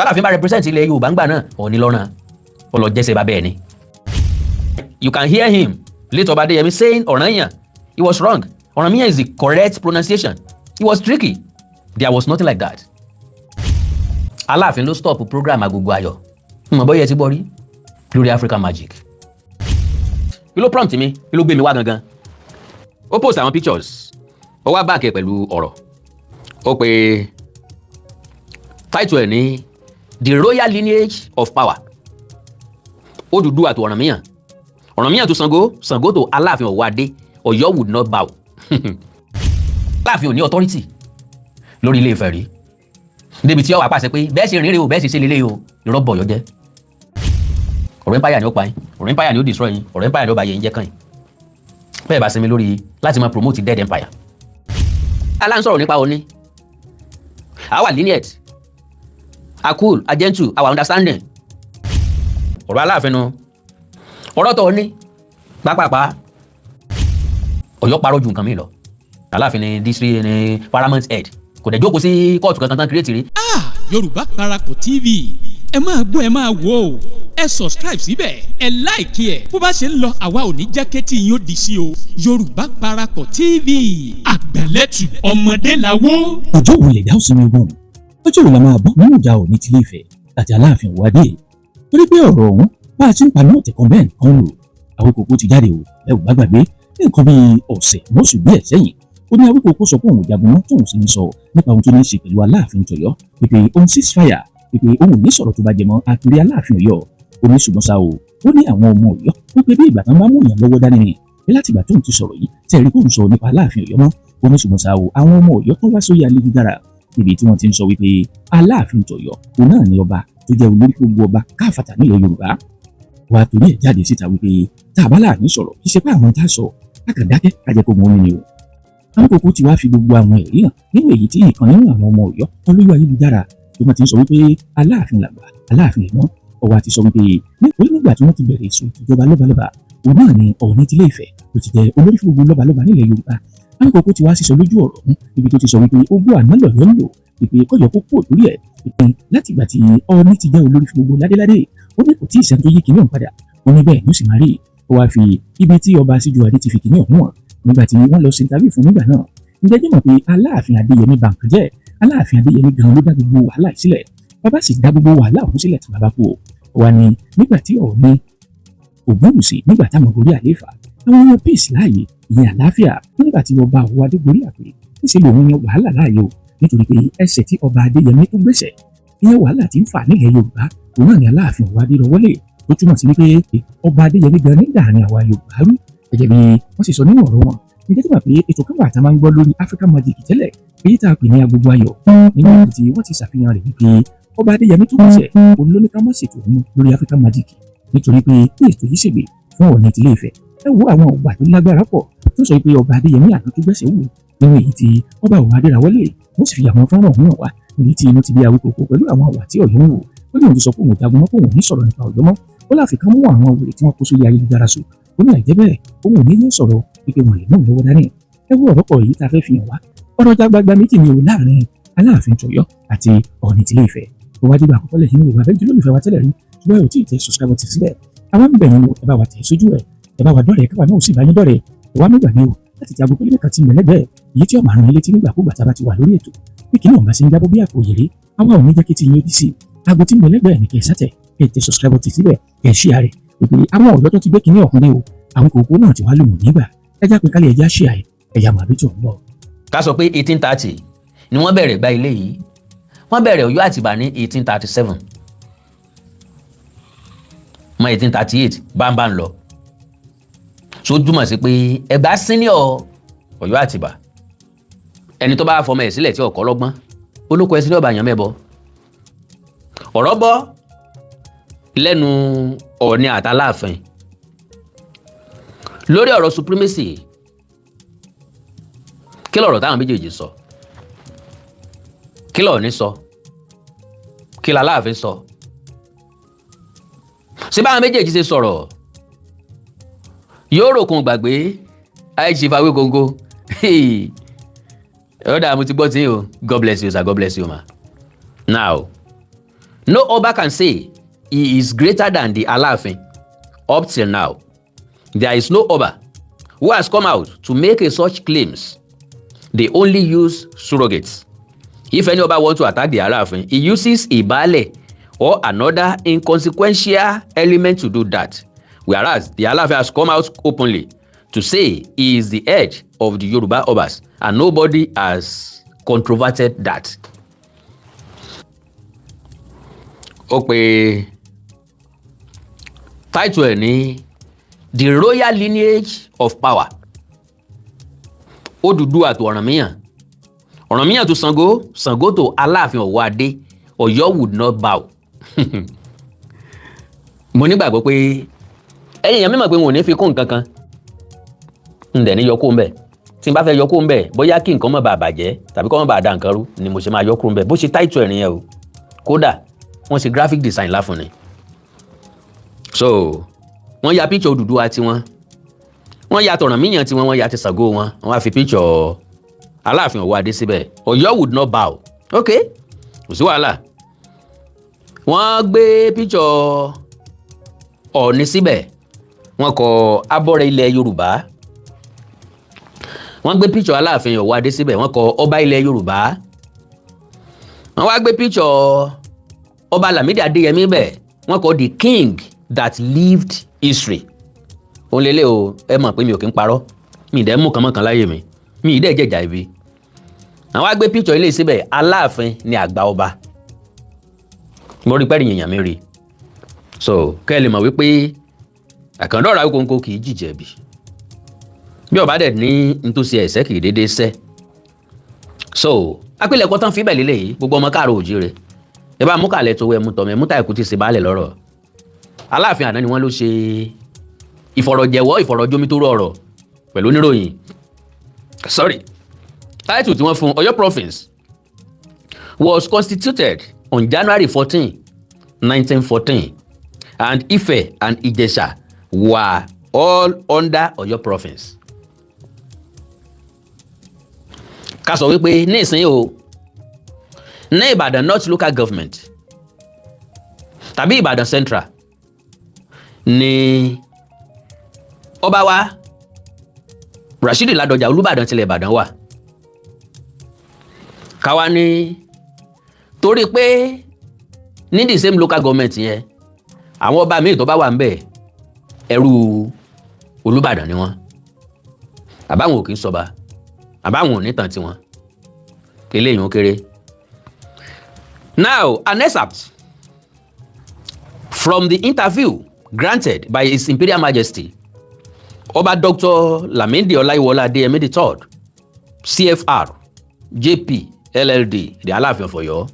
B'Aláàfin bá represent ilẹ̀ Yorùbá ńgbà náà, Ọọ̀ni lọ́ràn ó lọ jẹ́sẹ̀ bá bẹ́ẹ̀ ni. You can hear him, late Ọba Adéyẹmí, saying Ọ̀rànyàn. He was wrong. Ọ̀rànmíyàn is the correct pronunciation. He was tricky. There was nothing like that. Aláàfin ló stop program Agogo Ayọ̀. Mọ̀ bóyá ẹ ti gbọ́ rí lórí African Magic. Kí ló prompt mi? Kí ló gbé mi wá gangan? Ó post àwọn pictures, ó wá back ẹ̀ pẹ̀lú ọ̀rọ̀. Ó pe title ẹ̀ ní "The Royal Lineage of Power", Odùduwà tó Ọ̀rànmíyàn, Ọ̀rànmíyàn tó Ṣàngó, Ṣàngó tó Aláàfin Ọ̀wọ́adé. Ọ̀yọ́ would not bow. Aláàfin ò ní authority lórí Ilé Ifẹ̀ rí débi tí ó wá pàṣẹ pé bẹ́ẹ̀ ṣe rìnrìn o, bẹ́ẹ̀ ṣe ṣe lélẹ̀ o. Irọ́ bọ̀ ọ̀yọ́ jẹ́. Ọ̀rọ̀ empire ni ó pa yín, ọ̀rọ̀ empire ni ó destroy yín, ọ̀rọ̀ empire ni ó bá yẹ yín jẹ́ kàn yín bẹ́ẹ̀ bá sinmi lórí láti máa promote dead empire. Alá ń sọ̀rọ̀ nípa òní àwa lineage, a cool, a gentle, our understanding. Ọ̀rọ̀ Aláàfin nu, ọ̀rọ̀ tó ní pápápá. Ọ̀yọ́ parọ́ ju nǹkan mi lọ. Aláàfin ni district ni paramount head, kò dẹ̀ jókòó sí kóòtù kankan tán create rí. Ah, Yorùbá Parapọ̀ TV, ẹ máa gbọ́, ẹ máa wò ó. Ẹ subscribe síbẹ̀, ẹ like ẹ̀. Bó bá ṣe ń lọ, àwa ò ní jẹ́ kétí yín ó di sí o. Yorùbá Parapọ̀ TV, àgbàlẹ́tù ọmọdé làwọ́. Ọjọ́ wo lè dá òsínmi ogun? Ọjọ́ wo la máa bọ́ nínú ìjà Ọọ̀ni tilé Ifẹ̀ àti Aláàfin Ọ̀wọ́adé? Torí pé ọ̀rọ̀ ọ̀hún, bá a ti ń pa náà tẹ̀kọ́ bẹ́ẹ̀ nǹkan lò. Awíkòkò ti jáde o. Ẹ ò bá gbàgbé, ní nǹkan bíi ọ̀sẹ̀ mọ́sù díẹ̀ sẹ́yìn, ó ní Awíkòkò sọ pé òun ò jagun mọ́, tóun sì ń sọ nípa ohun tó ní í ṣe pẹ̀lú Aláàfin tọ̀yọ́, pípé òun cease fire, pípé òun ò ní sọ̀rọ̀ tó bá jẹ mọ́ àpèrè Aláàfin Ọ̀yọ́. Ó ní ṣùgbọ́n ṣá o, ó ní àwọn ọmọ Ọ̀yọ́ wípé bí ìgbà tán bá mú èèyàn lọ́wọ́ dání ni pé láti ìgbà tóun ti sọ̀rọ̀ yìí tẹ́ rí kóun sọ nípa Aláàfin Ọ̀yọ́ mọ́. Ó ní ṣùgbọ́n ṣá o, àwọn ọmọ Ọ̀yọ́ tó wá sórí ayélujára níbi tí wọ́n ti ń sọ wípé Aláàfin tọ̀yọ́ òun náà ní ọba tó jẹ́ olórí gbogbo ọba káfàtà nílẹ̀ Yorùbá. Wàá torí ẹ̀ jáde síta wípé tá a bá láàánú sọ̀rọ̀, kì í ṣe pé àwọn tá a sọ, a kàn dákẹ́ ká jẹ́ kó mú omi ni o. Awíkòkò ti wá fi gbogbo àwọn ẹ̀rí hàn nínú èyí tí ìkan nínú àwọn ọmọ Ọ̀yọ́ kọ lórí ayélujára tó wọ́n ti ń sọ wípé Aláàfin làgbà, Aláàfin lẹ̀gbọ́n. Ọwọ́ àti sọ wípé nígbà tí wọ́n ti bẹ̀rẹ̀ èso ìjọba lọ́balọ́ba, òun náà ni Ọọ̀ni tilé Ifẹ̀ ló ti jẹ́ olórí fún gbogbo lọ́balọ́ba nílẹ̀ Yorùbá. Awíkòkò ti wá sísọ lójú ọ̀rọ̀ ọ̀hún níbi tó ti sọ wípé ogún àná lọ̀yọ́ ń lò, wípé kọ́yọ̀ kó kúrò lórí ẹ̀, wípé láti ìgbà tí Ọọ̀ni ti jẹ́ olórí fún gbogbo ládéládé, ó ní kò tí ì sẹ́ni tó yí kinní ọ̀hún padà. Ó ní bẹ́ẹ̀ ni ó sì máa rí. Ó wá fi ibi tí ọba Síjúwadé ti fi kinní ọ̀hún hàn nígbà tí wọ́n lọ ṣe interview fún nígbà náà. Ǹjẹ́ jẹ́ mọ̀ pé Aláàfin Adéyẹmí bà nǹkan jẹ́? Aláàfin Adéyẹmí gan ló dá gbogbo wàhálà yìí sílẹ̀. Bàbá sì dá gbogbo wàhálà ọ̀hún sílẹ̀ tí bàbá kú. Ó wá ní nígbà tí Ọọ̀ni Ògúnwùsì, nígbà táwọn gorí àlééfà, àwọn yan peace láàyè, ìyẹn àlàáfíà. Nígbà tí ọba Ọ̀wọ́adé gorí àpèrè, níṣẹ́ lòun yan wàhálà láàyè o, nítorí pé ẹsẹ̀ tí ọba Adéyẹmí tó gbèsè, ìyẹn wàhálà tí ń fà nílẹ̀ Yorùbá, òun náà ni Aláàfin Ọ̀wọ́adé lọ wọlé, tó túmọ̀ sí wípé ọba Adéyẹmí gan ní dàrin àwa Yorùbá rú, gẹ́gẹ́ bí wọ́n sì sọ nínú ọ̀rọ̀ wọn. Ǹjẹ́ tí wọ́n pé ètò kan wà tá a máa ń gbọ́ lórí African Magic tẹ́lẹ̀, èyí tá a pè ní Agogo Ayọ̀, nígbà tí wọ́n ti ṣàfihàn rẹ̀ wípé ọba Adéyẹmí tó gbèsè, òun ló ní ká má ṣètò òun lórí African Magic, nítorí pé ètò yìí ṣègbè fún Ọọ̀ni tilé Ifẹ̀. Ẹ wo àwọn ọgbà tó lágbára pọ̀ tó sọ pé ọba Adéyẹmí àná tó gbẹ́sẹ̀ wò nínú èyí tí ọba Ọ̀wọ́adé ra wọlé. Wọ́n sì fi àwọn fọ́nrán ọ̀hún hàn wá níbi tí inú ti bí Awíkòkò pẹ̀lú àwọn àwà tí Ọ̀yọ́ ń wò. Ó ní òun ti sọ pé òun jagun mọ́, pé òun ní sọ̀rọ̀ nípa Ọ̀yọ́ mọ́. Ó láfi kán mú àwọn wèrè tí wọ́n kó sórí ayélujára sùn. Ó ní àìjẹ́ bẹ́ẹ̀, òun ò ní yóò sọ̀rọ̀ pípé wọn lè mú òun lọ́wọ́ dání. Ẹ wo ọ̀rọ̀ pọ̀ yìí tá a fẹ́ fi hàn wá. Ọ̀rọ̀ jagbagba méjì ni o láàrin Aláàfin tọ̀yọ́ àti Ọọ̀ni tilé Ifẹ̀. Ó wájú bá àkọ́kọ́ lẹ́yìn wò wá bẹ́ẹ̀ jùlọ olùfẹ́ wa tẹ́lẹ̀ rí, ṣùgbọ́n ẹ ò tí ì tẹ subscribe button síbẹ̀, àwa ń bẹ̀ yín o, ẹ bá wa tẹ̀ sójú ẹ̀, ẹ bá wa dọ́rẹ̀ẹ́, káwa náà sì bá yín dọ́rẹ̀ẹ́. Ẹ wá nígbà ní o láti ti aago pélébé kan ti mẹ̀lẹ́gbẹ̀ẹ́ èyí tí ó máa rán yín létí nígbàkúgbà tá a bá ti wà lórí ètò. Bí kìíní ọ̀hún bá ṣe ń jábọ́ bí àpò òyèrè, àwa ò ní jẹ́ kí tí yín ó di sí i. Aago tí mẹ̀lẹ́gbẹ̀ẹ́ ní kẹ́ ẹ sátẹ̀, kẹ́ ẹ tẹ subscribe button síbẹ̀, kẹ́ ẹ share rẹ̀, wípé àwọn ọ̀dọ́ tó ti gbé kìíní ọ̀hún dé o. Àwọn kòkó náà ti wá lòmù nígbà ẹ já pé kálí, ẹ já share ẹ, ẹ̀yà màbí tó ń bọ̀. Ká sọ pé 1830 ni wọ́n bẹ̀rẹ̀ gba ilé yìí. Wọ́n bẹ̀rẹ̀ Ọ̀yọ́ Àtìbà ní 1837 mọ́ 1838 bámbá ń lọ, so túmọ̀ sí pé Ẹ̀gbá senior Ọ̀yọ́ Àtìbà. Ẹni tó bá fọmọ ẹ̀ sílẹ̀ tí ọ̀kọ́ lọ́gbọ́n olóko ẹ̀ sílẹ̀ ọba àyàn mẹ́bọ. Ọ̀rọ̀ bọ́ lẹ́nu Ọọ̀ni àtàláàfin lórí ọ̀rọ̀ supremacy. Kí lọ̀rọ̀ táwọn méjèèjì sọ? Kí lọ̀ọ̀ni sọ? Kí làláàfin sọ? Ṣé báwọn méjèèjì ṣe sọ̀rọ̀ yóò ròkun gbàgbé? Àìsí Awíkonko ọ̀dà, mo ti gbọ́ tí o. God bless you, sir. God bless you, ma. Now, No Oba can say he is greater than the Aláàfin. Up till now, there is no Oba who has come out to make a such claims. They only use surrogates. If any Oba want to attack the Aláàfin, he uses a Baale or another inconsequential element to do that. Whereas the Aláàfin has come out openly to say he is the head of the Yoruba Obas, and nobody has controverted that. Ó pe title ẹ̀ ní The Royal Lineage of Power, Odùduwà to Ọ̀rànmíyàn, Ọ̀rànmíyàn to Ṣàngó, Ṣàngó to Aláàfin Ọ̀wọ́adé, Ọ̀yọ́ would not bow. Mo nígbàgbọ́ pé ẹ̀yin èèyàn mímọ̀ pé wọn ò ní fi kún nǹkan kan, ń dẹ̀ ní yọ kó ń bẹ̀. Tí n bá fẹ́ yọ kó ń bẹ̀, bóyá kí nǹkan má bàa bàjẹ́ tàbí kó má bàa da nǹkan rú ni mo ṣe máa yọ kúrò ń bẹ̀. Bó ṣe title ẹ̀ nìyẹn o. Kódà wọ́n ṣe graphic design láfún ni. So wọ́n ya picture Odùduwà tiwọn, wọ́n ya tọ̀rànmíyàn tiwọn, wọ́n ya ti Ṣàngó wọn, wọ́n á fi picture Aláàfin Ọ̀wọ́adé síbẹ̀. Ọ̀yọ́ would not bow. Ok, kò sí wàhálà. Wọ́n gbé picture Ọ̀ọ̀ni síbẹ̀, wọ́n kọ abọ́rẹ̀ ilẹ̀ Yorùbá. Wọ́n gbé picture Aláàfin Ọ̀wọ́adé síbẹ̀, wọ́n kọ ọba ilẹ̀ Yorùbá. Wọ́n wá gbé picture Ọba Lámídì Adéyẹmí bẹ̀, wọ́n kọ the king that lived history. Òun lélẹ̀ o. Ẹ mọ̀ pé mi ò kí ń parọ́, mi ì dẹ́ mú kan mọ́kan láyé mi, mi ì dẹ́ jẹ̀jà ibi. Àwọn wá gbé picture ilé síbẹ̀, Aláàfin ni àgbà ọba. Mo rí pẹ́ẹ́rì yìnyín mi rí. So kẹ́ ẹ lè mọ̀ wípé àkàndọ̀rọ̀ Awíkonko kì í jìjẹ̀bi. Bí ọba dẹ̀ ní ntòsí ẹ̀sẹ̀ kì í dédé sẹ́. So apilẹ̀kọ tán fi bẹ̀ lélẹ̀ yìí. Gbogbo ọmọ káàró òjíire, ẹ bá mú kàlẹ̀ tó wẹ̀ mú tọ̀mẹ̀ mú táìkú ti ṣe baálẹ̀ lọ́rọ̀. Aláàfin àná ni wọ́n ló ṣe ìfọ̀rọ̀jẹ̀wọ́, ìfọ̀rọ̀jomitoro ọ̀rọ̀ pẹ̀lú oníròyìn. Sorry, title tí wọ́n fún: Ọ̀yọ́ Province was constituted on January 14, 1914, and Ife and Ijesha were all under Ọ̀yọ́ Province. Ká sọ wípé ní ìsín o, ní Ìbàdàn North Local Government tàbí Ìbàdàn Central ní ọba wa Rashidi Ládọjà, Olúbàdàn tilẹ̀ Ìbàdàn wà. Káwa ní torí pé ní the same local government yẹn, àwọn ọba míì tó bá wà ń bẹ̀, ẹrú Olúbàdàn ni wọ́n, àbáwọn ò kì í sọba, àbáwọn ò ní tàn tiwọn, eléyìí ó kéré. Now, an excerpt from the interview granted by His Imperial Majesty Ọba Dr. Lamidi Ọláyíwọlá Adéyẹmí III, CFR, JP, LLD, the Aláàfin of Ọ̀yọ́.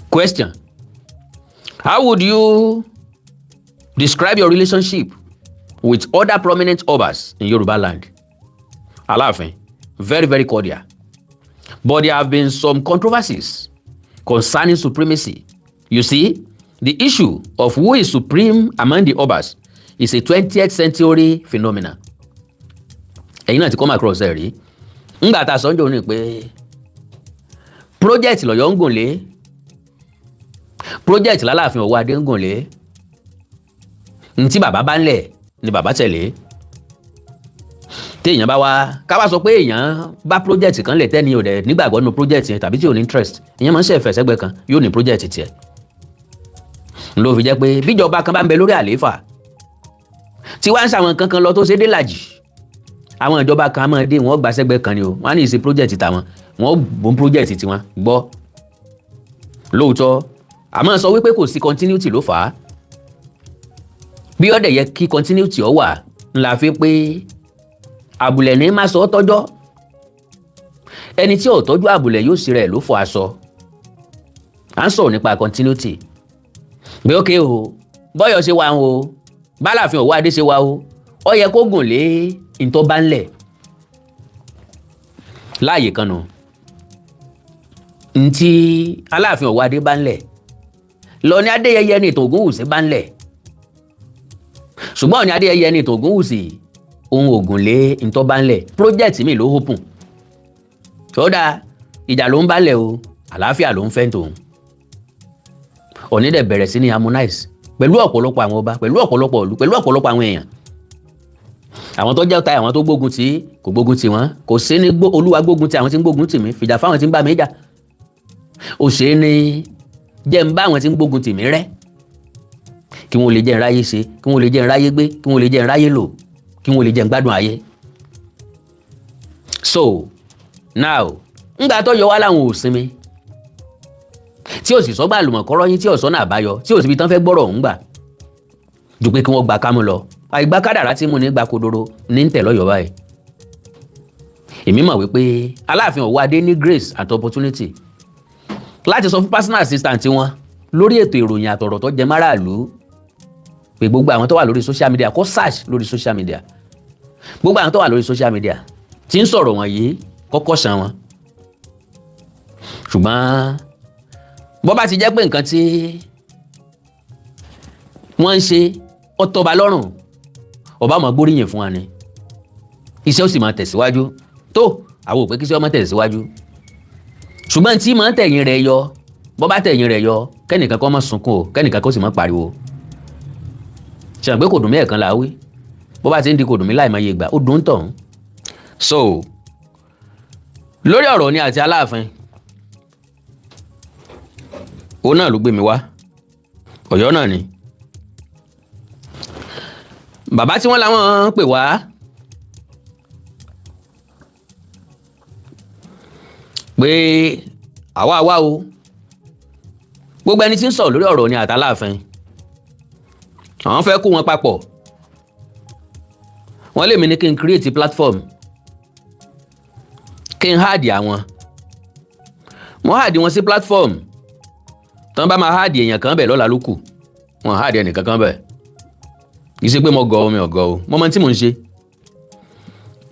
Question: How would you describe your relationship with other prominent Obas in Yoruba land? Aláàfin: Very, very cordial. But there have been some controversies concerning supremacy. You see, the issue of who is supreme among the Obas is a 20th century phenomenon. Ẹ̀yin náà ti come across ẹ̀ rí. Ńgbà tá a sọ ń jò ní pé project lọ́yọ́ ń gùn lé, project lálàáfin Ọ̀wọ́ Adé ń gùn lé. Ntí bàbá bá ń lẹ̀ ni bàbá tẹ̀lé. Téèyàn bá wá ká wá sọ pé èèyàn bá project kan lẹ̀, tẹ́ni ò dẹ̀ nígbàgbọ́ nínú project yẹn tàbí tí ò ní interest, èèyàn máa ń ṣẹ̀fẹ̀ sẹ́gbẹ̀ kan, yóò ní project tiẹ̀. Ló fi jẹ́ pé bíjọba kan bá ń bẹ lórí àlééfà tí wàá ń ṣàwọn kankan lọ tó ṣe dé làjì, àwọn ìjọba kan máa dé, wọ́n gbà sẹ́gbẹ̀ kan ni o, wọ́n á ní ìṣe project tàwọn, wọ́n gbọ́n project tiwọn gbọ́. Lóòótọ́, àmọ́ sọ wípé kò sí continuity ló fà á. Bí ó dẹ̀ yẹ kí continuity ọ wà ńlá fi pé àbùlẹ̀ ní má sọ ọ́ tọ́jọ́. Ẹni tí ò tọ́jú àbùlẹ̀ yóò ṣe rẹ̀ ló fọ aṣọ. À ń sọ̀rọ̀ nípa continuity pé ókè o, bọ́yọ̀ ṣe wà o, bálàfin Ọ̀wọ́ Adé ṣe wà o, ó yẹ kó gùn lé ntọ́ bá ń lẹ̀ láàyè kan nù. Ntí Aláàfin Ọ̀wọ́ Adé bá ń lẹ̀ lọ ní Adéyẹyẹ ní ìtàn Ògúnwùsì bá ń lẹ̀, ṣùgbọ́n ní Adéyẹyẹ ní ìtàn Ògúnwùsì ohun ògùn lé ntọ́ bá ń lẹ̀, project mi ló open tó dáa. Ìjà ló ń bá lẹ̀ o, àlàáfíà ló ń fẹ́ tòun. Ọ̀ní dẹ̀ bẹ̀rẹ̀ sí ní harmonize pẹ̀lú ọ̀pọ̀lọpọ̀ àwọn ọba, pẹ̀lú ọ̀pọ̀lọpọ̀ ìlú, pẹ̀lú ọ̀pọ̀lọpọ̀ àwọn èèyàn. Àwọn tó jẹ́ ọ̀tá, àwọn tó gbógun tì í, kò gbógun tì wọ́n. Kò sí ní Olúwa gbógun tì àwọn tí ń gbógun tì mí, fìjà fáwọn tí ń bá mi jà. Ó ṣe é ní jẹ́ ń bá àwọn tí ń gbógun tì mí rẹ́, kí wọ́n lè jẹ́ ń ráyé ṣe, kí wọ́n lè jẹ́ ń ráyé gbé, kí wọ́n lè jẹ́ ń ráyé lò, kí wọ́n lè jẹ́ ń gbádùn ayé. So now, ńgbà tó yọ wá láwọn ò sinmi, tí ò sì sọ́gbà àlùmọ̀kọ́rọ́ yín, tí ò sọ́nà àbáyọ, tí ò síbi tán fẹ́ gbọ́rọ̀ ọ̀hún gbà ju pé kí wọ́n gba kámú lọ, àìgbá kádàrá tí mo ní gba kodoro ní ń tẹ̀ lọ́yọ̀ọ́ báyìí. Èmi mọ̀ wípé Aláàfin Ọ̀wọ́adé ní grace and opportunity láti sọ fún personal assistant wọn lórí ètò ìròyìn àtọ̀rọ̀ tó jẹ máràlú pé gbogbo àwọn tó wà lórí social media, kó search lórí social media, gbogbo àwọn tó wà lórí social media tí ń sọ̀rọ̀ wọ̀nyí, kọ́kọ́ san wọn. Ṣùgbọ́n bó bá ti jẹ́ pé nǹkan tí wọ́n ń ṣe ó tọ́ba lọ́rùn, ọba máa gbóríyìn fún wa ni, iṣẹ́ ó sì máa tẹ̀síwájú. Tó àwọn ò pé kí iṣẹ́ ó máa tẹ̀síwájú, ṣùgbọ́n tí máa tẹ̀yìn rẹ̀ yọ, bó bá tẹ̀yìn rẹ̀ yọ, kẹ́nìkan kó má sunkún o, kẹ́nìkan kó sì má pariwo. Ṣe pé kò dùn mí ẹ̀kan là á wí, bó bá ti ń di kò dùn mí láì máa yé gbà, ó dùn tọ̀hún. So lórí ọ̀rọ̀ ni àti Aláàfin, òun náà ló gbé mi wá Ọ̀yọ́ náà ni bàbá tí wọ́n làwọn pè wá. Pé àwa wá o, gbogbo ẹni tí ń sọ̀rọ̀ lórí ọ̀rọ̀ ni àtàláàfin, àwọn fẹ́ kó wọn papọ̀. Wọ́n lè mí ní kí n create platform, kí n add àwọn. Mo add wọn sí platform tán, bá máa add èèyàn kan bẹ̀ lọ́la ló kù, wọn add ẹnìkan kan bẹ̀. Kì í ṣe pé mo gọ̀ ọ́, mi ò gọ̀ o, mo mọ tí mò ń ṣe.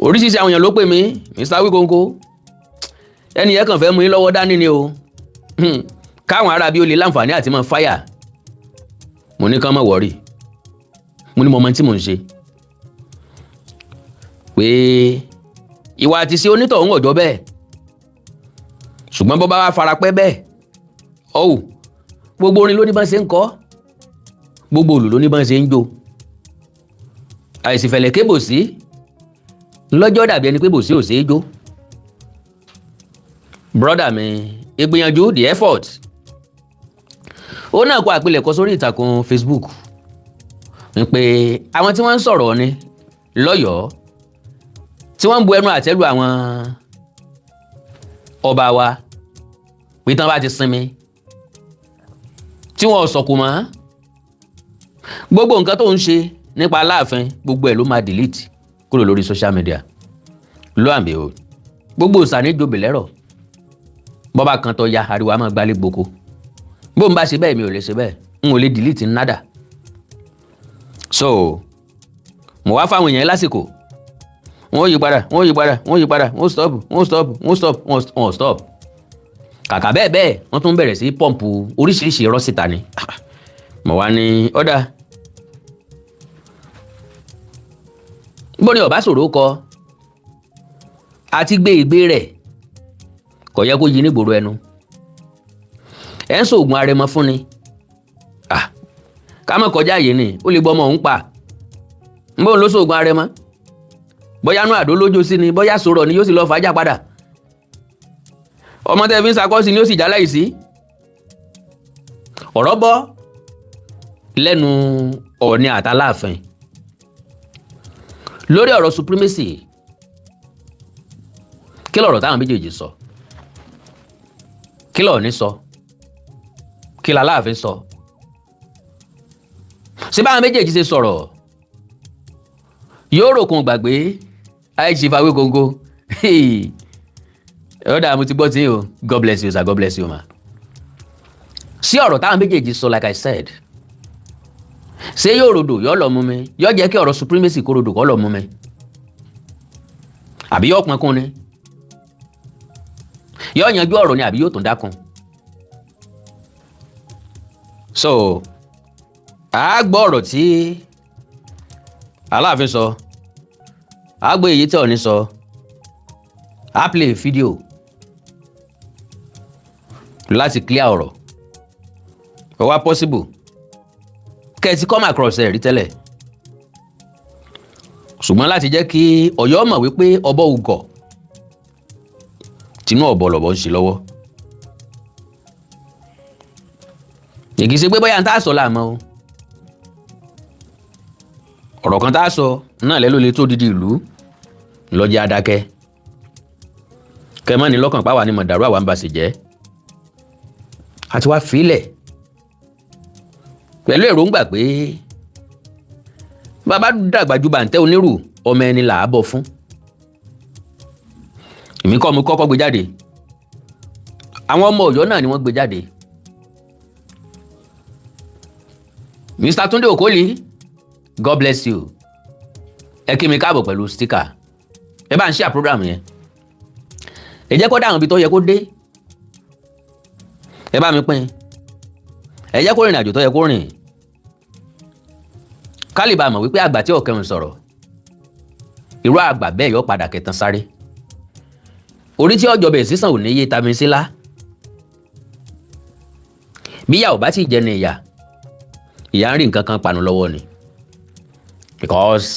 Oríṣiríṣi àwọn èèyàn ló pè mí, Mr. Wikonko, ẹni yẹn kàn fẹ́ mú yín lọ́wọ́ dání ni o, káwọn ará bí ó lè láǹfààní àti máa fáyà. Mo ní kán má worry, mo ní mo mọ tí mò ń ṣe, pé ìwà àti ṣe onítọ̀hún ọ̀jọ́ bẹ́ẹ̀. Ṣùgbọ́n bó bá wá fara pẹ́ bẹ́ẹ̀ ọ̀hún, gbogbo orin ló ní bá ń ṣe ń kọ́, gbogbo òlù ló ní bá ń ṣe ń jó. Àìsìfẹ̀lẹ̀ kébò sí lọ́jọ́ dàbí ẹni pé bòsí ò ṣeé jó. Brother mi, ìgbìyànjú, the effort, ó náà kó àpilẹ̀kọ sórí ìtàkùn Facebook ń pé àwọn tí wọ́n ń sọ̀rọ̀ ni lọ́yọ̀ọ́, tí wọ́n ń bu ẹnu àtẹ́lù àwọn ọba wa, pé tán bá ti sinmi tí wọ́n sọ̀kò mọ́, gbogbo nǹkan tó ń ṣe nípa Aláàfin, gbogbo ẹ̀ ló máa delete kúrò lórí social media. Lo and behold, gbogbo òsà ní jobi lẹ́rọ̀, bọ́ba kan tó ya ariwo a máa gbálé gboko. Bó ń bá ṣe bẹ́ẹ̀, mi ò lè ṣe bẹ́ẹ̀, n ò lè delete nada. So mo wá fáwọn èèyàn lásìkò, wọ́n yí padà, wọ́n yí padà, wọ́n yí padà, wọ́n stop, wọ́n stop, wọ́n stop, wọ́n stop. Kàkà bẹ́ẹ̀ bẹ́ẹ̀, wọ́n tún bẹ̀rẹ̀ sí pump oríṣiríṣi irọ́ síta ni. Mo wá ní ọ̀dà bó ni ọ̀bá sọ̀rọ̀ kọ àti gbé ìgbé rẹ̀, kò yẹ kó yí nígboro ẹnu ẹ̀ ń sògùn arẹmọ fún ni. Ká mọ̀ kọjá yìí ni ó lè gbọ́ ọmọ òun pa ń bóun ló sògùn arẹmọ, bóyá nú àdó lójó sí ni, bóyá sọ̀rọ̀ ni, yóò sì lọ fàájà padà. Ọmọ tẹ́ fi ń sakọ́sí ni ó sì já láìsí ọ̀rọ̀ bọ́ lẹ́nu Ọọ̀ni àtàláàfin lórí ọ̀rọ̀ supremacy. Kí lọ̀rọ̀ táwọn méjèèjì sọ? Kí lọ̀ọ̀ni sọ? Kí làláàfin sọ? Ṣé báwọn méjèèjì ṣe sọ̀rọ̀ yóò ròkun gbàgbé àìsí Awíkonko? Ọ̀dà mo ti gbọ́ tí o. God bless you, sir. God bless you, ma. Sí ọ̀rọ̀ táwọn méjèèjì sọ, like I said, ṣé yóò rodò yóò lọ mú mi, yóò jẹ́ kí ọ̀rọ̀ supremacy kó rodò kó lọ mú mi, àbí yóò pọn kún ni, yóò yanjú ọ̀rọ̀ ni, àbí yóò tún dákun? So a gbọ́ ọ̀rọ̀ tí Aláàfin sọ, a gbọ́ èyí tí Ọọ̀ni sọ, a play fídíò láti clear ọ̀rọ̀. Ó wá possible kẹ́ ẹ ti come across ẹ̀ rí tẹ́lẹ̀, ṣùgbọ́n láti jẹ́ kí Ọ̀yọ́ mọ̀ wípé ọbọ̀ ugọ̀ tinú ọ̀bọ̀ lọ̀bọ̀ ń ṣe lọ́wọ́. Kì í ṣe pé bóyá n tá a sọ láàmú o, ọ̀rọ̀ kan tá a sọ náà lẹ́lò lè tó didi ìlú lọ́jà adákẹ́ kẹmọ́ ní lọ́kàn páwa ni mọ̀dàrú àwa ń ba sì jẹ́ àti wá fílẹ̀ pẹ̀lú èròǹgbà pé bàbá dàgbà ju bàǹtẹ́ onírù, ọmọ ẹni là á bọ̀ fún. Èmi kọ́ mo kọ́kọ́ gbé jáde, àwọn ọmọ Ọ̀yọ́ náà ni wọ́n gbé jáde. Mr. Tunde Okoli, God bless you. Ẹ kí mi káàbọ̀ pẹ̀lú sticker. Ẹ bá ń share program yẹn, ẹ jẹ́ kó dá àwọn ibi tó yẹ kó dé. Ẹ bá mi pín, ẹ jẹ́ kó rìnrìn àjò tó yẹ kó rìn, ká lè bá mọ̀ wípé àgbà tí ọ̀kẹ́rùn sọ̀rọ̀, irú àgbà bẹ́ẹ̀ yọ padà kẹtàn sáré. Orí tí ọjọ́ bẹ̀ sísàn ò ní yé tami sílá. Bí ìyá ò bá sì jẹ ní ìyà, ìyá ń rí nǹkan kan panu lọ́wọ́ ni, because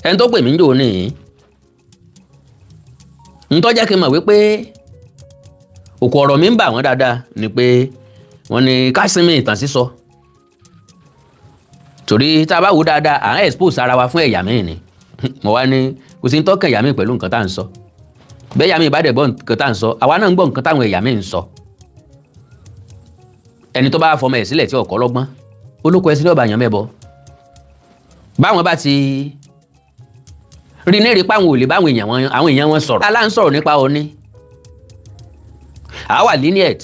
ẹni tó pè mí ń jò ní ń tọ́jà kí n mọ̀ wípé òkú ọ̀rọ̀ mi ń bà wọ́n dáadáa ni pé wọ́n ní ká sinmi ìtàn sísọ, torí tá a bá wò dáadáa, à ń expose ara wa fún ẹ̀yà míì ni. Mo wá ní kò sí ń tọ́kàn ẹ̀yà míì pẹ̀lú nǹkan tá à ń sọ bẹ́ẹ̀. Ẹ̀yà míì bá dẹ̀ gbọ́ nǹkan tá à ń sọ, àwa náà ń gbọ́ nǹkan táwọn ẹ̀yà míì ń sọ. Ẹni tó bá fọmọ ẹ̀ sílẹ̀ tí ọ̀kọ́ lọ́gbọ́n olóko ẹ̀ sílẹ̀ ọba àyàn mẹ́bọ, báwọn bá ti rí ní rí páwọn ò lè báwọn èèyàn wọn, àwọn èèyàn wọn sọ̀rọ̀. Alá ń sọ̀rọ̀ nípa Ọọ̀ni, àwa lenient,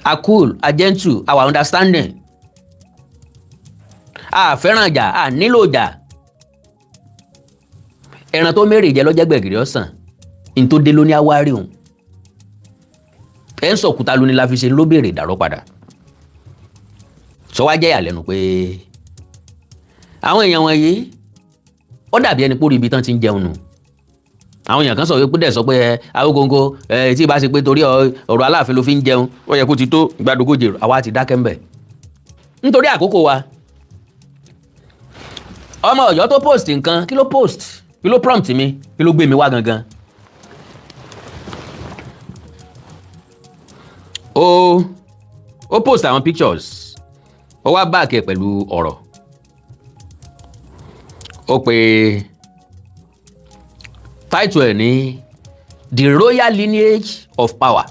a cool, a gentle, our understanding, a fẹ́ràn ìjà, a nílò ìjà. Ẹran tó mérè jẹ lọ́jẹ́ gbẹ̀gìrì ọ̀sán ní tó dé lóní àwárí òun. Ẹ̀ ń sọ̀kúta lóní la fi ṣe ló béèrè ìdàrọ́ padà. Sọ wá jẹ́ ìyàlẹ́nu pé àwọn èèyàn wọ̀nyí, ó dàbí ẹni pórí ibi tán ti ń jẹun nù. Àwọn èèyàn kan sọ pé dẹ̀ sọ pé ẹ Awíkonko ẹ tí ì bá ṣe pé torí ọ̀rọ̀ Aláàfin ló fi ń jẹun, ó yẹ kó ti tó gbàdógójì. Àwa ti dákẹ́ ńbẹ̀ nítorí àkókò wa. Ọmọ Ọ̀yọ́ tó post nǹkan, kí ló post? Kí ló prompt mi? Kí ló gbé mi wá gangan? Ó post àwọn pictures, ó wá back ẹ̀ pẹ̀lú ọ̀rọ̀. Ó pe title ẹ̀ ní "The Royal Lineage of Power,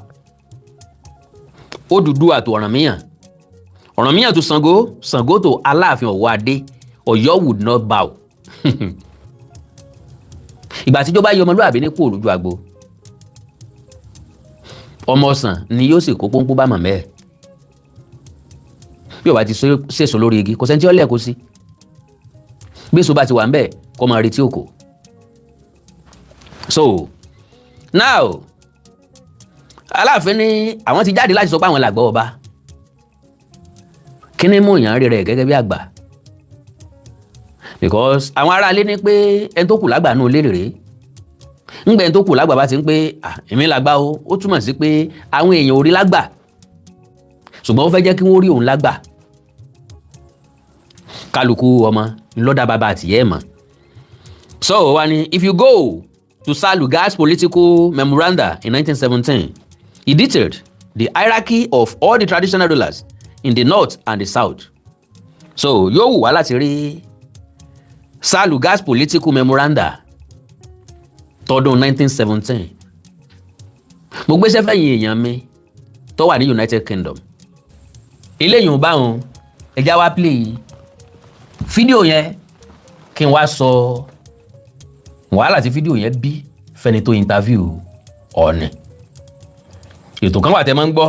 Odùduwà to Ọ̀rànmíyàn, Ọ̀rànmíyàn to Ṣàngó, Ṣàngó to Aláàfin Ọ̀wọ́adé. Ọ̀yọ́ would not bow." Ìgbà tíjọba yọ ọmọlúwàbí ní kúrò lójú agbo, ọmọ ọ̀sán ni yóò sì kó pọ́npọ́n bá màmá ẹ̀. Bí ó bá ti sèso lórí igi, kò sẹ́ni tí ó lẹ̀ kó sí. Bí èso bá ti wà ń bẹ̀, kó máa retí òkò. So now, Aláàfin ní àwọn ti jáde láti sọ pé àwọn làgbà ọba. Kí ni mú èèyàn rí rẹ̀ gẹ́gẹ́ bí àgbà? Because àwọn aráalé ní pé ẹni tó kù lágbà nù lé rèé. Ńgbẹ́ ẹni tó kù lágbà bá ti ń pé èmi làgbà o, ó túmọ̀ sí pé àwọn èèyàn ò rí lágbà, ṣùgbọ́n ó fẹ́ jẹ́ kí wọ́n rí òun lágbà. Kálukú ọmọ ńlọ́dà bàbá àtìyẹ́ ẹ̀ mọ̀. So wá ní, if you go to Sir Lugard's political memoranda in 1917, he detailed the hierarchy of all the traditional rulers in the north and the south. So yóò wù wá láti rí Sir Lugard's political memoranda tọdún 1917. Mo gbéṣẹ́ fẹ̀yìn èèyàn mi tó wà ní United Kingdom. Eléyìí ò báwọn ẹja wá play fídíò yẹn, kí n wá sọ wàhálà tí fídíò yẹn bí fẹ́ni tó interview Ọọ̀ni. Ètò kan wà tẹ́ máa ń gbọ́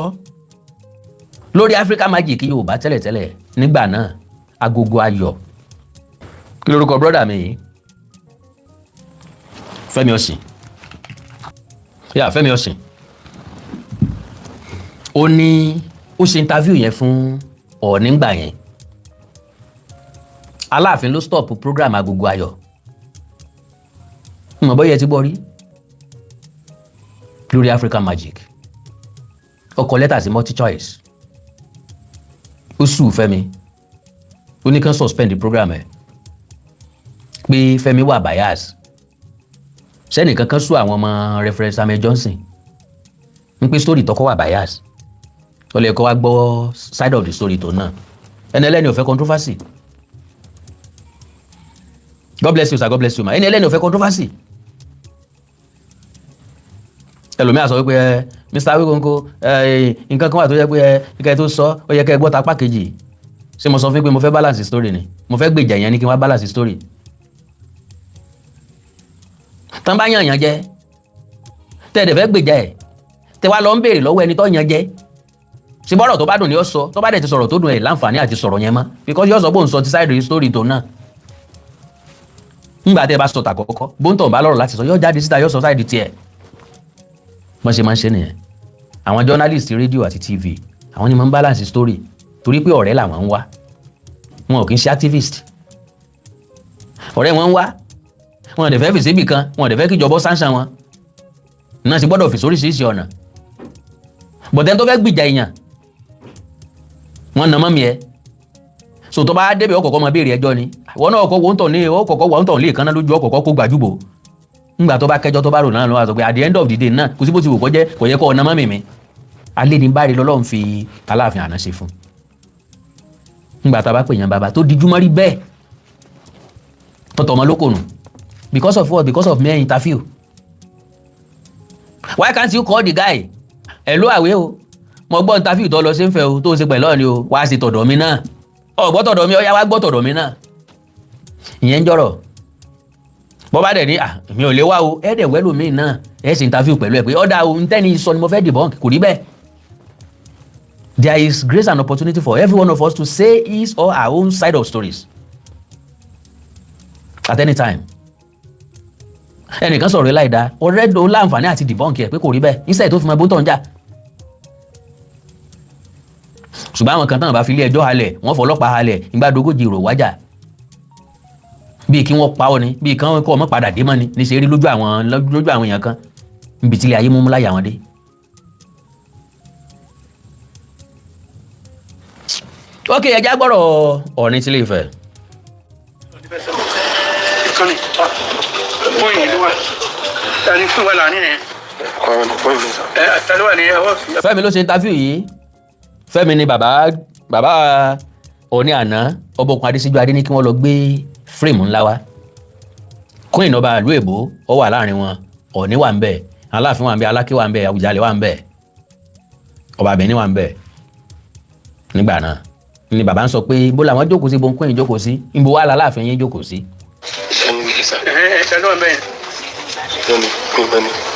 lórí Africa Magic Yorùbá tẹ́lẹ̀tẹ́lẹ̀ nígbà náà, Agogo Ayọ̀. Kí lorúkọ brọ́dà mi yìí? Fẹ́mi Ọ̀sìn yà. Fẹ́mi Ọ̀sìn, ó ní ó ṣe interview yẹn fún Ọọ̀ni ńgbà yẹn. Aláàfin ló stop program Agogo Ayọ̀. Mọ̀ bóyá ẹ ti gbọ́ rí lórí Africa Magic. Ó kọ lẹ́tà sí MultiChoice. Ó sue Fẹ́mi, ó ní kán suspend the program ẹ̀ pé Fẹ́mi wà bias. Sẹ́nìkan kan sue àwọn ọmọ Reverend Samuel Johnson ń pé story tọkọ wà bias. Ó lè kọ́ wa gbọ́ side of the story tó náà. Ẹni ẹlẹ́ni ò fẹ́ controversy. God bless you, sir. God bless you, ma. Ẹni ẹlẹ́ni ò fẹ́ controversy. Ẹlòmíà sọ wípé ẹ Mr. Awikonko, ẹ nǹkan kan wà tó yẹ pé ẹ kíkẹ́ tó sọ, ó yẹ kẹ́ ẹ gbọ́ tapá kejì. Ṣé mo sọ fún yín pé mo fẹ́ balance story ni? Mo fẹ́ gbèjà yẹn ni kí n wá balance story. Tán bá yàn yàn jẹ, tẹ́ ẹ dẹ̀ fẹ́ gbèjà ẹ̀, tẹ́ wá lọ ń béèrè lọ́wọ́ ẹni tó yàn jẹ, ṣe bọ́rọ̀ tó bá dùn ni ó sọ. Tó bá dẹ̀ ti sọ̀rọ̀ tó dùn, ẹ̀ láǹfààní àti sọ̀rọ̀ yẹn mọ́, because yóò sọ bóun sọ ti side story tó náà. Ńgbà tẹ́ ẹ bá sọ tàkọ́kọ́, bóńtọ̀ bá lọ́rọ̀ láti sọ, yóò jáde síta, yóò sọ side tiẹ̀. Wọ́n ṣe máa ń ṣe nìyẹn. Àwọn journalist rédíò àti TV, àwọn ni máa ń balance story, torí pé ọ̀rẹ́ làwọn ń wá. Wọn ò kì í ṣe activist. Ọ̀rẹ́ wọn ń wá. Wọn ò dẹ̀ fẹ́ fèsì ibì kan, wọn ò dẹ̀ fẹ́ kí ìjọba sanction wọn náà sì gbọ́dọ̀ fèsì oríṣiríṣi ọ̀nà. Bọ̀dẹ́ tó fẹ́ gbìjà èèyàn, wọn nà mọ́ mi ẹ so, tó bá débẹ̀, ọkọ̀ọ̀kọ̀ máa béèrè ẹjọ́ ni. Wọn náà ọkọ̀ wọ́n tọ̀ ní ọkọ̀ọ̀kọ̀ wọ́n tọ̀ lè kánná lójú ọkọ̀ọ̀kọ̀ kó gbàjúbò. Ńgbà tó bá kẹjọ, tó bá rò náà, lọ́wọ́ àti pé at the end of the day náà, kò sí bó ti wù kó jẹ́, kò yẹ kó ọ̀nà mọ́ mi. Alẹ́ ní báyìí lọ́lọ́run fi Aláàfin àná ṣe fún. Ńgbà tá a bá pè yàn bàbá tó dijú mọ́rí bẹ́ẹ̀, tọ́tọ̀ ọmọ lókòrùn, because of what? Because of mere interview. Why can't you call the guy? Ẹ̀ ló àwẹ̀ o, mo gbọ́ interview tó lọ sí ń fẹ́ o, tó ṣe pẹ̀lú ọ̀ni o, wá sí tọ̀dọ̀ mi náà. Ọ̀ gbọ́ tọ̀dọ̀ mi, ọ̀yá wá gbọ́ tọ̀dọ̀ mi náà. Ìyẹn ń jọ̀rọ̀. Bọ́ bá dẹ̀ ní à mi ò lè wá o, ẹ̀ dẹ̀ wẹ́lò mí náà, ẹ̀ sì interview pẹ̀lú ẹ̀ pé ọ̀dà o, ntẹ́ni sọ ni mo fẹ́ debunk, kò rí bẹ́ẹ̀. There is grace and opportunity for every one of us to say his or her own side of stories at any time. Ẹnìkan sọ̀rọ̀ láì dáa, ọ̀rẹ́ ó láǹfààní àti debunk ẹ̀ pé kò rí bẹ́ẹ̀, instead tó fi máa bó tọ̀ ń jà. Ṣùgbọ́n àwọn kan tán bá fi ilé ẹjọ́ halẹ̀, wọ́n fọlọ́pàá halẹ̀, ìgbàdógójì rò wájà, bíi kí wọ́n pa ọ́ ni, bíi kí wọ́n kọ́ ọmọ padà dé mọ́ ni. Ní ṣe rí lójú àwọn èèyàn kan níbi tí ilé ayé múmú láyà wọn dé. Ok, ẹja gbọ́rọ̀ Ọọ̀ni tí Ilé Ifẹ̀. Ìkànnì fún ìlú wa tani fún wa láàrin yẹn ẹ àtàlùwà ní ọwọ́ sí. Fẹ́mi ló ṣe interview yìí. Fẹ́mi ni bàbá bàbá Ọọ̀ni àná, Ọbọ̀kun Adésíjú Adé, ní kí wọ́n lọ gbé frame ńlá wá. Queen ọba ìlú èbó ó wà láàrin wọn, Ọọ̀ni wà ń bẹ̀, Aláàfin wà ń bẹ̀, Aláké wà ń bẹ̀, Àwùjalẹ̀ wà ń bẹ̀, ọba Benin wà ń bẹ̀. Nígbà náà ni bàbá ń sọ pé bó làwọn jókòó sí, bó ń queen jókòó sí, níbo wà láláàfin yín jókòó sí. Ẹ ẹ tàlùwà bẹ́ẹ̀.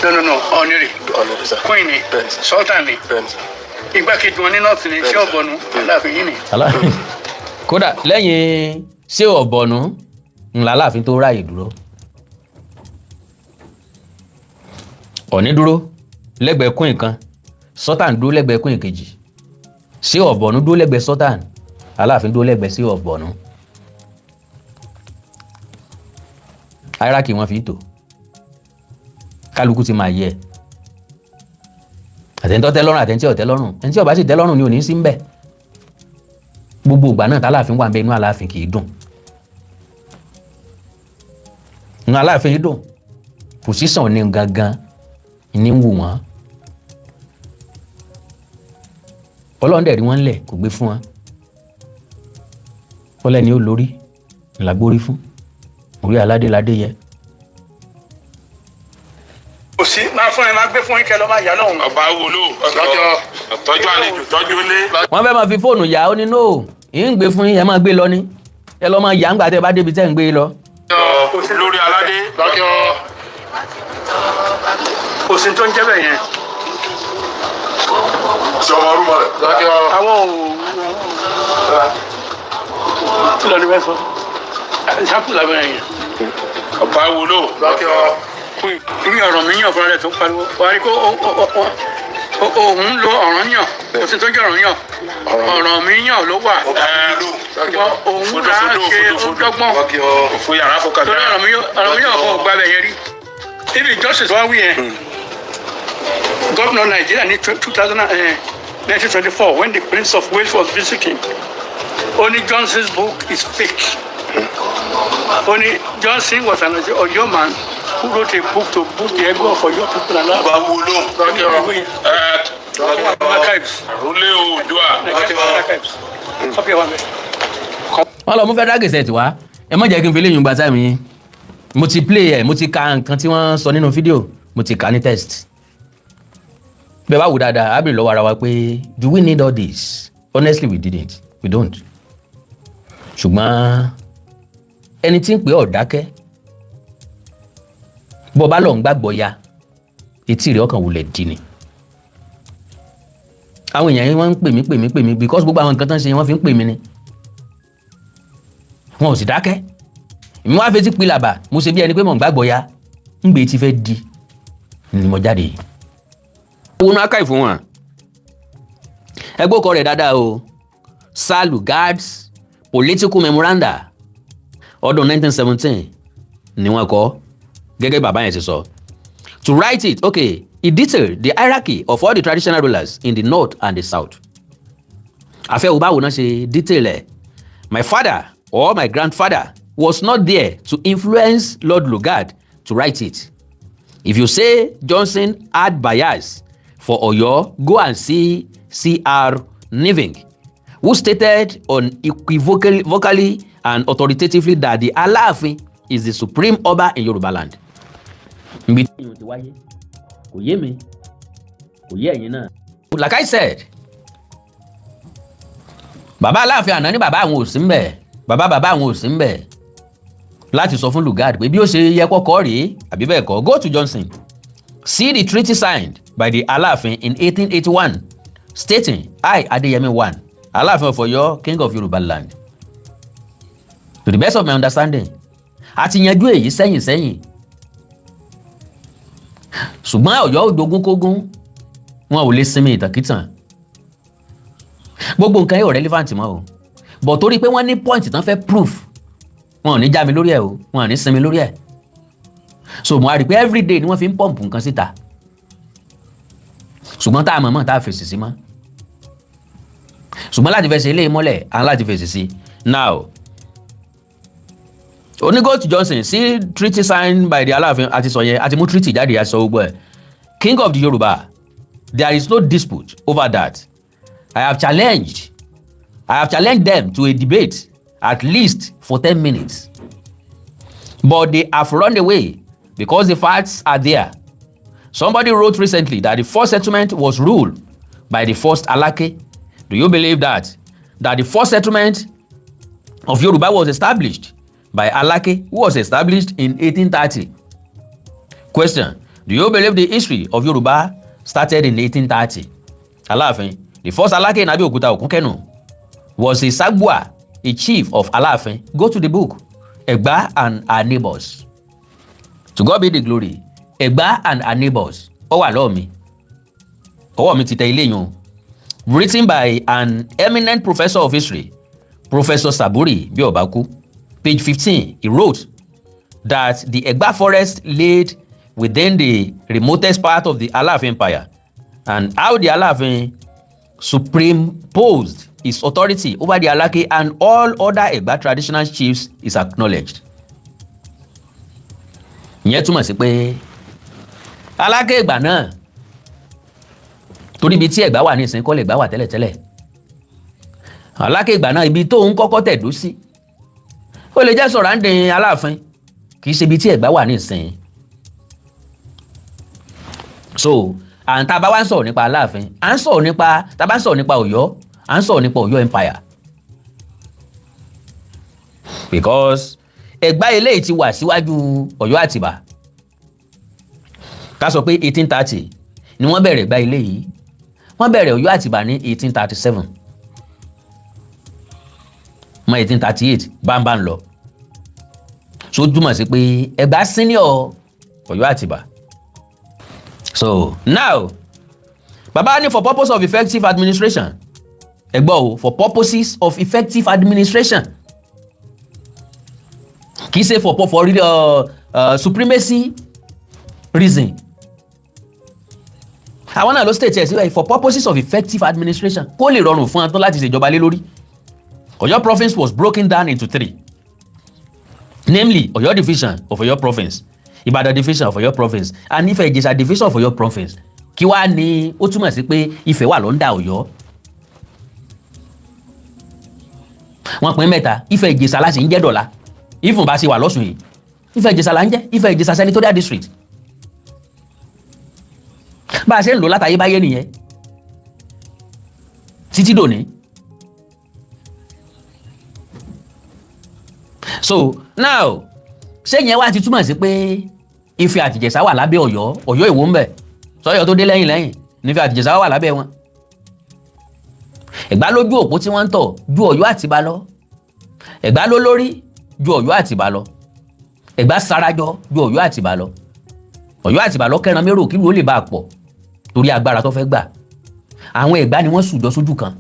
No, no, no, Ọọ̀ni rè, queen ni, sultan ni, igbákejì wọn ní north ni, ṣé ọ̀bọ̀nù Aláàfin yìí ni. Kódà lẹ́yìn ṣé ọ̀bọ̀nù ńlá Aláàfin tó ráàyè dúró. Ọ̀ní dúró lẹ́gbẹ̀ẹ́ queen kan, sultan dúró lẹ́gbẹ̀ẹ́ queen kejì, ṣé ọ̀bọ̀nù dúró lẹ́gbẹ̀ẹ́ sultan, Aláàfin dúró lẹ́gbẹ̀ẹ́ sí ọ̀bọ̀nù. Hierarchy wọn fi tò, kálukú ti máa yẹ àtẹ̀ntọ́ tẹ́ lọ́rùn, àtẹ̀ntí ọ̀tẹ́ lọ́rùn. Ẹni tí ó bá sì tẹ́ lọ́rùn ni ò ní sí ń bẹ̀. Gbogbo ìgbà náà tálàfin wà ń bẹ, inú Aláàfin kì í dùn. Inú Aláàfin yìí dùn, pòsíṣàn ní gangan ní ń wù wọ́n. Ọlọ́run dẹ̀ rí wọ́n lẹ̀, kò gbé fún wọn. Ọlẹ́ni ó lórí làgbórí fún orí aládé ládé yẹ. Kò sí máa fún ẹ, máa gbé fún yín kẹ lọ máa yà lọ́hùn. Ọba wúlò, tọ́jú àlejò, tọ́jú ilé. Wọ́n fẹ́ máa fi fóònù yà ó ní no, ń gbé fún yín, ẹ máa gbé lọ ní, ẹ lọ́ máa yà ń gbà tẹ́ ẹ bá débi tẹ́ ń gbé lọ. Lórí aládé. Kò sí tó ń jẹ́ bẹ́ẹ̀ yẹn. Sọmọ orúmọ rẹ. Àwọn ò tí lọ ní bẹ́ẹ̀ sọ ṣáàpù lábẹ́rẹ́ yẹn. Ọba wúlò. Irú ọ̀rọ̀ mi yàn fúnra rẹ̀ tó pariwo wà á rí kó òun lo ọ̀rọ̀ yàn. Kò sí tó jẹ́ ọ̀rọ̀ yàn, ọ̀rọ̀ mi yàn ló wà. Òun là á ṣe ó dọ́gbọ́n Òfin yàrá fọkàn. Torí ọ̀rọ̀ mi yàn kò gba bẹ̀ yẹn rí. Ibi justice wá wí yẹn, gómìnà Nàìjíríà ní 1924, when the Prince of Wales was visiting. Ó ní Johnson's book is fake. Ó ní Johnson was an Ọ̀yọ́ man who wrote a book to boost the ego of Ọ̀yọ́ people and Bá wo ló. Ẹ archives. Àrólé Oòduà. Archives. Copy ẹ̀ wà mẹ́. Wọ́n lọ mú Federal Gazette wá. Ẹ má jẹ́ kí n fi léyìn gba time yín. Mo ti play ẹ̀, mo ti ka nǹkan tí wọ́n sọ nínú fídíò, mo ti kà ní text. Bẹ́ẹ̀ bá wò dáadáa, á bèrè lọ́wọ́ ara wa pé, do we need all this? Honestly, we didn't, we don't. Ṣùgbọ́n ẹni tí ń pè ọ́ dákẹ́, bọ́ bá lọ ń gbàgbọ́ ya, etí rẹ̀ ọkàn wulẹ̀ dì ní. Àwọn èèyàn yẹn, wọ́n ń pè mí, pè mí, pè mí, because gbogbo àwọn nǹkan tó ń ṣe, wọ́n fi ń pè mí ni. Wọn ò sì dákẹ́. Èmi wá fetí pilàbà, mo ṣe bí ẹni pé mò ń gbàgbọ́ ya, ń gbé tí fẹ́ di ni mo jáde yìí. Wọnú archive fún wọn, ẹgbẹ́ ọkọ rẹ̀ dáadáa o, Sir Lugard's Political Memoranda, ọdún 1917 ni wọ́n kọ. Gẹ́gẹ́ bàbá yẹn ṣe sọ, to write it, okay, he detailed the hierarchy of all the traditional rulers in the north and the south. Àfẹ́wò báwo náà ṣe detail ẹ̀. My father or my grandfather was not there to influence Lord Lugard to write it. If you say Johnson had bias for Oyo, go and see C.R. Niving, who stated unequivocally vocally and authoritatively that the Aláàfin is the supreme Ọba in Yoruba land. Nbi tí ìyẹn ti wáyé kò yé mi, kò yé ẹ̀yin náà. Like I said, bàbá Aláàfin àná ní bàbá àwọn ò sí ńbẹ̀, bàbá bàbá àwọn ò sí ńbẹ̀ láti sọ fún Lugard pé bí ó ṣe yẹ kọ́kọ́ rèé àbí bẹ́ẹ̀ kọ́. Go to Johnson, see the treaty signed by the Aláàfin in 1881 stating, "I, Adeyemi I, Aláàfin of Ọ̀yọ́, king of Yoruba land." To the best of my understanding, a ti yanjú èyí sẹ́yìn sẹ́yìn, ṣùgbọ́n Ọ̀yọ́ òjogún kógún, wọn ò lè sinmi ìtàkìtàn. Gbogbo nǹkan yóò relevant mọ́ o, but torí pé wọ́n ní point tán fẹ́ proof, wọn ò ní já mi lórí ẹ̀ o, wọn ò ní sinmi lórí ẹ̀. So mo á rí i pé everyday ni wọ́n fi ń pump nǹkan síta, ṣùgbọ́n tá a mọ̀ mọ̀ tá a fèsì sí mọ́, ṣùgbọ́n láti fẹsẹ̀ ilé mọ́lẹ̀ à ń láti fèsì sí. Now, onígòtù Johnson, sí treaty signed by the Aláàfin, àti sọ yẹn, àti mú treaty jáde, àti sọ gbogbo ẹ̀. King of the Yorùbá, there is no dispute over that. I have challenged them to a debate at least for 10 minutes, but they have run away because the facts are there. Somebody wrote recently that the first settlement was ruled by the first Alake. Do you believe that the first settlement of Yoruba was established by Alake, who was established in 1830? Question: do you believe the history of Yoruba started in 1830? Aláàfin, the first Alake in Abeokuta, Okunkenu, was a Sagbua, a chief of Aláàfin. Go to the book, Egba and Her Neighbors. To God be the glory. Egba and Her Neighbors. Ó wà lọ́wọ́ mi. Ọwọ́ mi ti tẹ ilé yẹn o. Written by an eminent professor of history, Professor Saburi Biobaku. Page 15, he wrote that the Egba forest laid within the remotest part of the Alaafin Empire and how the Alaafin superimposed his authority over the Alake and all other Egba traditional chiefs is acknowledged. Ìyẹn túmọ̀ sí pé Aláké ìgbà náà, torí ibi tí Ẹ̀gbá wà ní ìsìn kọ́lẹ̀ Ẹ̀gbá wà tẹ́lẹ̀tẹ́lẹ̀, Aláké ìgbà náà, ibi tó ń kọ́kọ́ tẹ̀dó sí, ó lè jẹ́ surrounding Aláàfin, kì í ṣe ibi tí Ẹ̀gbá wà ní ìsìn. So à ń tá a bá wá ń sọ̀rọ̀ nípa Aláàfin, à ń sọ̀rọ̀ nípa, tá a bá ń sọ̀rọ̀ nípa Ọ̀yọ́, à ń sọ̀rọ̀ nípa Ọ̀yọ́ Empire, because Ẹ̀gbá eléyìí ti wà síwájú Ọ̀yọ́ Àtìbà. Ká sọ pé 1830 ni wọ́n bẹ̀rẹ̀ Ẹ̀gbá ilé yìí, wọ́n bẹ̀rẹ̀ Ọ̀yọ́ Àtìbà ní 1837 mọ́ 1838 bámbá ń lọ. So túmọ̀ sí pé Ẹ̀gbá senior Ọ̀yọ́ Àtìbà. So now, bàbá ní for purpose of effective administration, ẹ gbọ́ o, for purposes of effective administration, kì í ṣe for supremacy reason. Àwọn náà ló state ẹ̀ síbẹ̀, for purposes of effective administration, kó lè rọrùn fún atọ́ láti ṣèjọba lé lórí. Ọ̀yọ́ province was broken down into three, namely Ọ̀yọ́ division of Ọ̀yọ́ province, Ìbàdàn division of Ọ̀yọ́ province and Ifẹ̀ Ìjẹ̀ṣà division of Ọ̀yọ́ province. Kí wàá ní ó túmọ̀ sí pé Ifẹ̀ wà l'under Ọ̀yọ́? Wọ́n pín mẹ́ta. Ifẹ̀ Ìjẹ̀ṣà la sì ń jẹ́ dọ̀la ìfún bá ṣe wà lọ́sùn yìí. Ifẹ̀ Ìjẹ̀ṣà la ń jẹ́, Ifẹ̀ Ìjẹ̀ṣà senatorial district. Bá a ṣe ń lò látayébáyé nìyẹn títí dòní. So now, ṣé yẹn wá ti túmọ̀ sí pé Ifẹ̀ àti Ìjẹ̀ṣà wà lábẹ́ Ọ̀yọ́? Ọ̀yọ́ ìwò ń bẹ̀ sọ́yọ́ tó dé lẹ́yìn lẹ́yìn nífẹ̀ àti Ìjẹ̀ṣà wà lábẹ́ wọn. Ẹ̀gbá lójú òpó tí wọ́n ń tọ̀ ju Ọ̀yọ́ Àtìbà lọ. Ẹ̀gbá ló lórí ju Ọ̀yọ́ Àtìbà lọ. Ẹ̀gbá sarajọ ju Ọ̀yọ́ Àtìbà lọ. Ọ̀yọ́ Àtìbà lọ kẹran mérò kí ló lè bá a pọ̀ torí agbára tó fẹ́ gbà. Àwọn Ẹ̀gbá ni wọ́n sùjọ sójú kan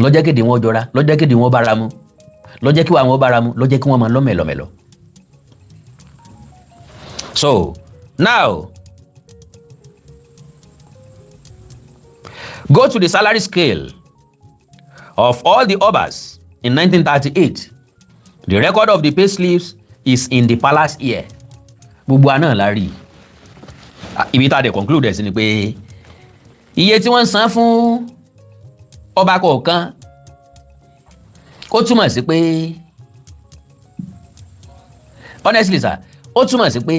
lọ́jẹ́ kéde wọn jọra, lọ́jẹ́ kéde wọn bára mu, lọ́jẹ́ kí wọn bára mu, lọ́jẹ́ kí wọ́n máa lọ́mẹ̀lọ́mẹ̀lọ́. So now, go to the salary scale of all the obas in 1938. The record of the pay slips is in the palace here. Gbogbo àná la rí ibi tá a dẹ̀ conclude ẹ̀ sí ni pé iye tí wọ́n ń san fún ọba kọ̀ọ̀kan, ó túmọ̀ sí pé, honestly sir, ó túmọ̀ sí pé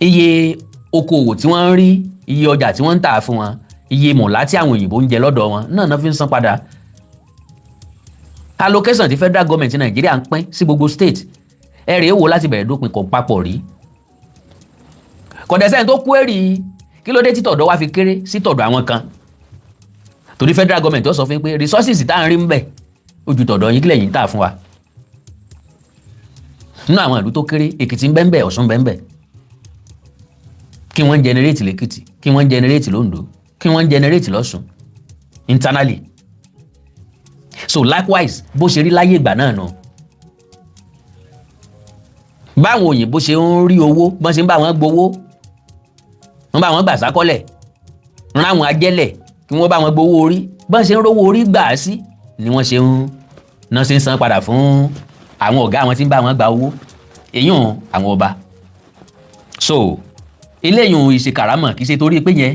iye okòwò tí wọ́n ń rí, iye ọjà tí wọ́n ń tà fún wọn, iye mọ̀lá tí àwọn òyìnbó ń jẹ lọ́dọ̀ wọn náà náà fi ń san padà. Allocation tí federal government Nàìjíríà ń pín sí gbogbo state, ẹ rèé wò láti bẹ̀rẹ̀ dópin, kò papọ̀ rí. Kọ̀dẹ̀sẹ́ni tó kú èrì kí ló dé tí tọ̀dọ̀ wá fi kéré sí tọ̀dọ̀ àwọn kan? Torí federal government ó sọ fún yín pé resources tá à ń rí ń bẹ̀ ojú tọ̀dọ̀ yín, kílẹ̀ yín tà fún wa. Nínú àwọn ìlú tó kéré, Èkìtì ń bẹ ń bẹ, Ọ̀ṣun ń bẹ ń bẹ. Kí wọ́n ń generate lẹ́kìtì, kí wọ́n ń generate lóńdó, kí wọ́n ń generate lọ́ṣun internally? So likewise, bó ṣe rí láyé ìgbà náà nù, báwọn òyìnbó ṣe ń rí owó, bọ́n ṣe ń bá wọn gbowó, wọ́n bá wọn gbà sákọ́lẹ̀, rán àwọn ajẹ́lẹ̀ kí wọ́n bá wọn gbowó orí, bọ́n ṣe ń rówó orí gbà á sí ni wọ́n ṣe ń náà ṣe ń san padà fún àwọn ọ̀gá àwọn tí ń bá wọn gba owó, èyún àwọn ọba. So eléyìí ìṣe kàrámọ̀, kì í ṣe torí pé yẹn